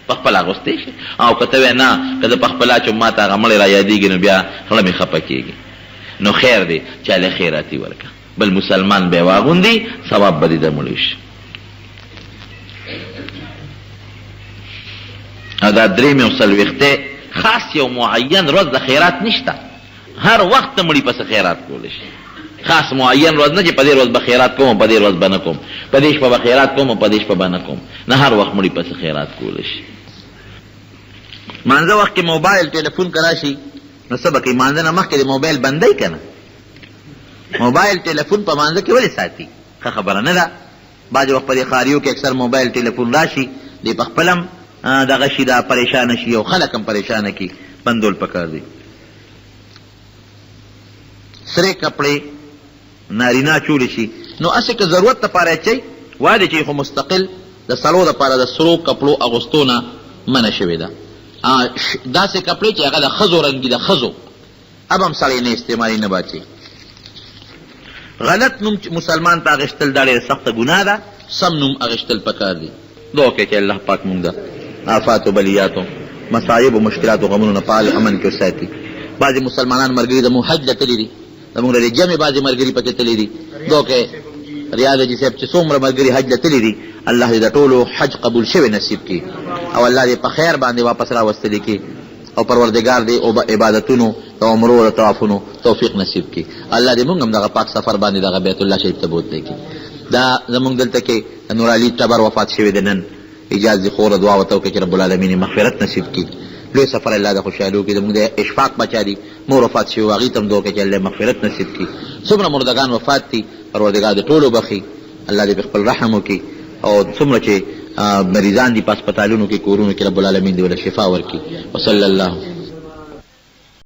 په خپله اغوستی شي او که ته وایې نه که زه په خپله اچوم ما ته هغه مړی را یادېږي نو بیا زړه مې خپه کېږي نو خیر دی چاله خیراتي ورکړه بل مسلمان به یې واغوندي ثواب به دې د مړي وشي. او دا درېیمې او څلوېښتې خاص یو معین ورځ د خیرات نشته. هر وخت ته مړي پسې خیرات کولی شي. خاص معین ورځ نه چې په دې ورځ به خیرات کوم او په دې ورځ به نه کوم، په دې شپه به خیرات کوم او په دې شپه به نه کوم، نه هر وخت مړي پسې خیرات کولی شي. مانځه وخت کې موبایل ټیلیفون که راشي نو څه به کوي؟ مانځه نه مخکې دې موبایل بندوي که نه؟ موبایل ټیلیفون په مانځه کې ولې ساتي؟ ښه خبره نه ده. بعضې وخت په دې ښاریو کې اکثر موبایل ټیلیفون راشي دی په خپله هم دغه شي دا پریشانه شي او خلک هم پریشانه کړي، بندول پکار دي. سرې کپړې نارینه اچولی شي نو هسې که ضرورت لپاره یې اچوي وادې چوي خو مستقل د سړو لپاره د سرو کپړو اغوستو نه منع شوې ده. داسې کپړې چې هغه د ښځو رنګ وي د ښځو اب هم سړی نه استعمالوي نه به اچوي. غلط نوم مسلمان ته اخیستل دا ډېره سخته ګناه ده، سم نوم اخیستل پکار دي. دعا وکړئ چې الله پاک مونږ د آفاتو، بلیاتو، مصایبو، مشکلاتو، غمونو نه په امن کې وساتي. بعضې مسلمانان ملګري زموږ حج له تللي دي، زموږ د دې جمع بعضې ملګري پکې تللي دي. دعا وکړئ ریاض حاجي صاحب چې څومره ملګري حج له تللي دي الله دې د ټولو حج قبول شوی نصیب کړي او الله دې په خیر باندې واپس راوستلي کړي او پروردګار دې عبادتونو د عمرو او د طوافونو توفیق نصیب کړي. الله دې مونږ هم دغه پاک سفر باندې دغه بیت الله شریف ته بوتلی کړي. دا زمونږ دلته کې د نورعلي ټبر وفات شوی دی نن اجاز دي خوره دعا ورته وکړئ چې رب العالمین یې مغفرت نصیب کړي. لوی سفر الله د خوشحالو کړي. زمونږ د اشفاق بچا دي مور وفات شوې وه هغوی ته هم دعا وکړئ چې الله یې مغفرت نصیب کړي. څومره مردګان وفات دي پروردګار دې ټول وبخښي. الله دې په خپل رحم وکړي او څومره چې مریضان دي په هسپتالونو کې کورونو کې رب العالمین دې وله شفا ورکړي. وصلی الله.